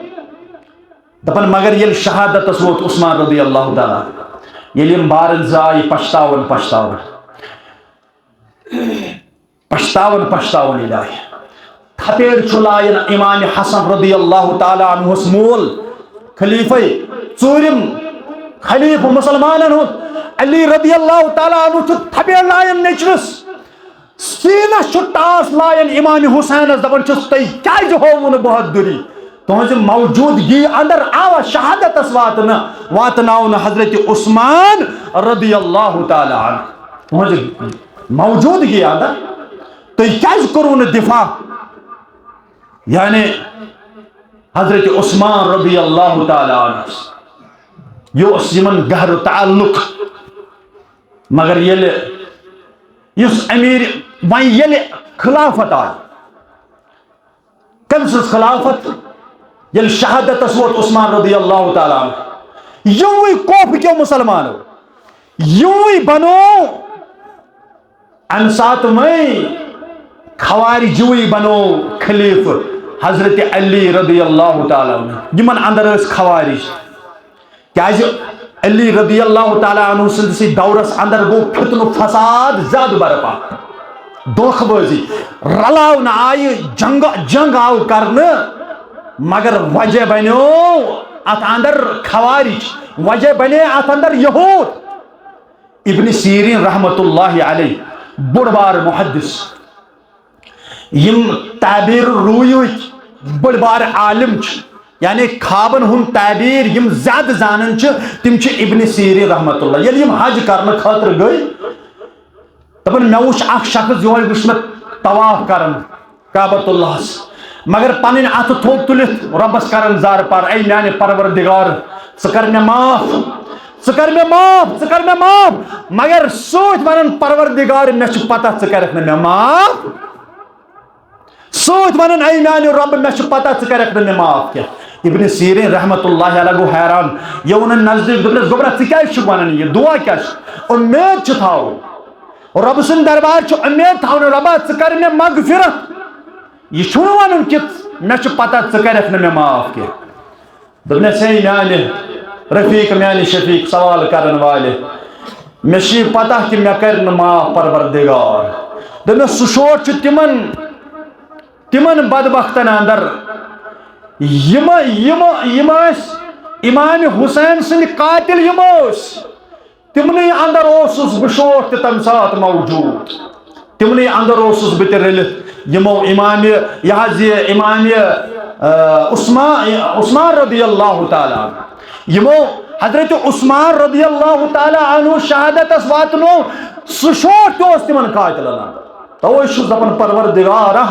دپان، مگر ییٚلہِ شہادتس ووت عثمان رضی اللہ تعالیٰ عنہ، ییٚلہِ یِم بارن زٕ آیہِ پشتاوان، پشتاوان، پشتاوان، پشتاوان ییٚلہِ آیہِ، تھپیڑ چھُ لایان امام حسن رضی اللہ تعالیٰ عنہس مول، خلیفہ، ژوٗرِم خلیفہ مسلمانن ہُنٛد علی رضی اللہ تعالیٰ عنہ چھُ تھپیڑ لایان نیٚچوِس۔ سیٖنس چھُ ٹاس لایان امام حسینس، دپان چھُس، "تۄہہِ کیازِ ہووُ نہٕ بہادری؟ تُہنٛزِ موجودگی اندر آوا شہادتس واتنہٕ، واتناونہٕ حضرت عثمان رضی اللہ تعالیٰ عنہ۔ تُہنٛزِ موجودگی اندر تُہۍ کیازِ کوٚروٕ نہٕ دفاع؟" یعنی حضرت عثمان رضی اللہ تعالیٰ عنہ، یہِ اوس یِمن گہرٕ تعلق۔ مگر ییٚلہِ یُس امیر، وۄنۍ ییٚلہِ خلافت آیہِ، کٔمۍ سٕنٛز خلافت؟ ییٚلہِ شہادتس ووت عثمان رضی اللہ تعالیٰ عنہ، یِموٕے کوفہٕ کیو مسلمانو، یِموٕے بنوو، امہِ ساتہٕ وۄنۍ خوارجوٕے بنوو خلیفہٕ حضرت علی رضی اللہ تعالیٰ عنہ۔ یِمن اندر ٲسۍ خوارج۔ کیازِ علی رضی اللہ تعالیٰ عنہ سٕنٛدسٕے دورس اندر گوٚو فتنہٕ فساد زیادٕ برپا، دھوکہٕ بٲزی، رلاونہٕ آیہِ، جنگ، جنگ آو کرنہٕ، مگر وجہ بنیو اتھ اندر خوارج، وجہ بنے اتھ اندر یہود۔ ابن سیرین رحمت اللہ علیہ، بوٚڑ بار محدث، یِم تعبیر رویٕکۍ بٔڑۍ بار عالم چھِ، یعنی خوابن ہُنٛد تعبیر یِم زیادٕ زانان چھِ، تِم چھِ ابن سیرین رحمت اللہ۔ ییٚلہِ یِم حج کرنہٕ خٲطرٕ گٔے، دَپان، مےٚ وُچھ اکھ شخص، یِہوٚے وُچھ مےٚ طواف کران کعبۃ اللہس، مگر پنٕنۍ اتھٕ تھوٚد تُلِتھ رۄبس کران زارٕ پار، "اے میانہِ پروردگار، ژٕ کر مےٚ معاف، ژٕ کر مےٚ معاف، ژٕ کر مےٚ معاف"، مگر سۭتۍ ونان، "پروردگار، مےٚ چھِ پتہ ژٕ کرکھ نہٕ مےٚ معاف"۔ سۭتۍ ونان، "اے میانہِ رۄبہٕ، مےٚ چھِ پتہ ژٕ کرکھ نہٕ مےٚ معاف کینٛہہ۔" ابن سیرین رحمت اللہ علیہ گوٚو حیران، یہِ ووٚنُن نزدیٖک، دوٚپنس، "گوٚبرا، ژٕ کیازِ چھُکھ ونان یہِ؟ دُعا کیٛاہ چھُ؟ اُمید چھِ تھاوُن، رۄبہٕ سُنٛد دربار چھُ اُمید تھاوُن، رۄبا، ژٕ کر مےٚ مغفرت۔ یہِ چھُنہٕ ونُن کہِ مےٚ چھِ پتہ ژٕ کرکھ نہٕ مےٚ معاف کینٛہہ۔" دوٚپنس، "ہے میانہِ رفیق، میانہِ شفیق، سوال کرن والہِ، مےٚ چھِ یہِ پتہ کہِ مےٚ کرِ نہٕ معاف پروردگار۔" دوٚپنس، "سُہ شوق چھُ تِمن، تِمن بدبختن اندر، یِم، یِم، یِم ٲسۍ امام حسین سٕنٛدۍ قاتل، یِم ٲسۍ، تِمنٕے اندر اوسُس بہٕ شوق تہِ تمہِ ساتہٕ موجود۔" تِمنٕے اندر اوسُس بہٕ تہِ رٔلِتھ، یِمو امام، یہِ حظ یہِ امام، آ، عثمان، عثمان رضی اللہ تعالیٰ عنہ، یِمو حضرت عثمان رضی اللہ تعالیٰ عنہ شہادتس واتنو، سُہ شوق تہِ اوس تِمن قاتلن اندر۔ توے چھُس دپان، پروردگارا،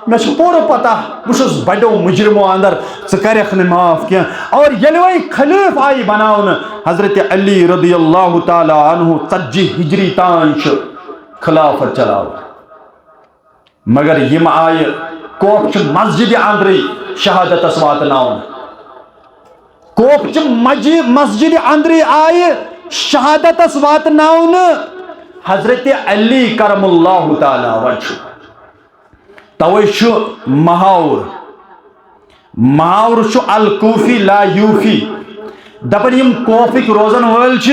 مےٚ چھُ پوٗرٕ پتہ، بہٕ چھُس بڑیو مجرمو اندر، ژٕ کرکھ نہٕ معاف کینٛہہ۔ اور ییٚلہِ وۄنۍ خلیفہٕ آیہِ بناونہٕ، حضرت علی رضی اللہ تعالیٰ عنہ ژتجی ہجری تام چھُ خلافت چلاوان۔ مگر یِم آیہِ کوفچہِ مسجدِ اندرٕے شہادتس واتناونہٕ۔ کوفچہِ مجی-، مسجدِ اندرٕے آیہِ شہادتس واتناونہٕ حضرت علی کرم اللہ تعالیٰ وجہہ۔ توے چھُ محاور، محاور چھُ الکوفی لا یوفی۔ دپان یِم کوفٕکۍ روزن وٲلۍ چھِ،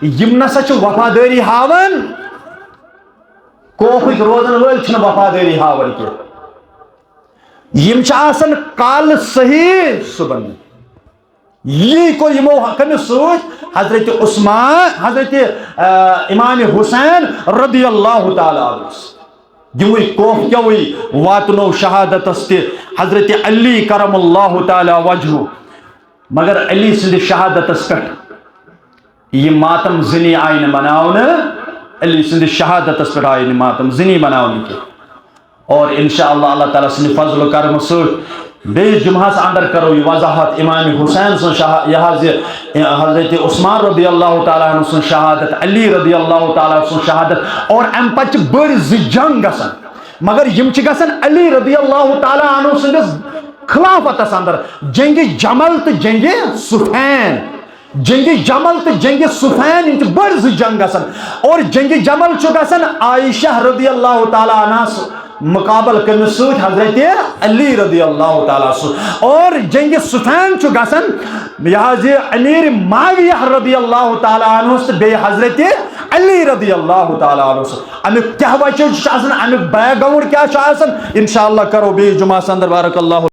یِم نسا چھِ وفادٲری ہاوان۔ کوفٕکۍ روزن وٲلۍ چھِنہٕ وفادٲری ہاوان کینٛہہ۔ یِم چھِ آسان کالہٕ صحیح صُبحن۔ یی کوٚر یِمو کٔمِس سۭتۍ؟ حضرت عثمان، حضرت، آ، امام حسین رضی اللہ تعالیٰ عنہ۔ یِموٕے کوفہٕ کیوٕے واتنو شہادتس تہِ حضرت علی کرم اللہ تعالیٰ وجہہ۔ مگر علی سٕنٛدِ شہادتس پٮ۪ٹھ یہِ ماتم زنی آیہِ نہٕ مناونہٕ، علی سٕنٛدِ شہادتس پٮ۪ٹھ آیہِ نہٕ ماتم زنی مناونہٕ کینٛہہ۔ اور انشاءاللہ اللہ تعالیٰ سٕنٛدِ فضل و کرم سۭتۍ بیٚیِس جمعہس اندر کرو یہِ وضاحت امام حسین سٕنٛز شہا-، یہِ حظ یہِ حضرت عثمان رضی اللہ تعالیٰ عنہ سٕنٛز شہادت، علی رضی اللہ تعالیٰ سٕنٛز شہادت، اور امہِ پتہٕ چھِ بٔڑۍ زٕ جنگ گژھان، مگر یِم چھِ گژھان علی رضی اللہ تعالیٰ عنہ سٕنٛدِس خلافتس اندر، جنگِ جمل تہٕ جنگِ صفین۔ جنگِ جمل تہٕ جنگِ صفین، یِم چھِ بٔڑۍ زٕ جنگ گژھان۔ اور جنگِ جمل چھُ گژھان عائشہ رضی اللہ تعالیٰ عنہس مقابل کٔمِس سۭتۍ؟ حضرت علی رضی اللہ تعالیٰ سۭتۍ۔ اور جنگِ صفین چھُ گژھان یہِ حظ یہِ امیر معاویہ رضی اللہ تعالیٰ عنہس تہٕ بیٚیہِ حضرت علی رضی اللہ تعالیٰ عنہس۔ امیُک کیٛاہ وجہ چھُ آسان، امیُک background کیٛاہ چھُ آسان، انشاءاللہ کرو بیٚیِس جمعہس اندر۔ بارک اللہ۔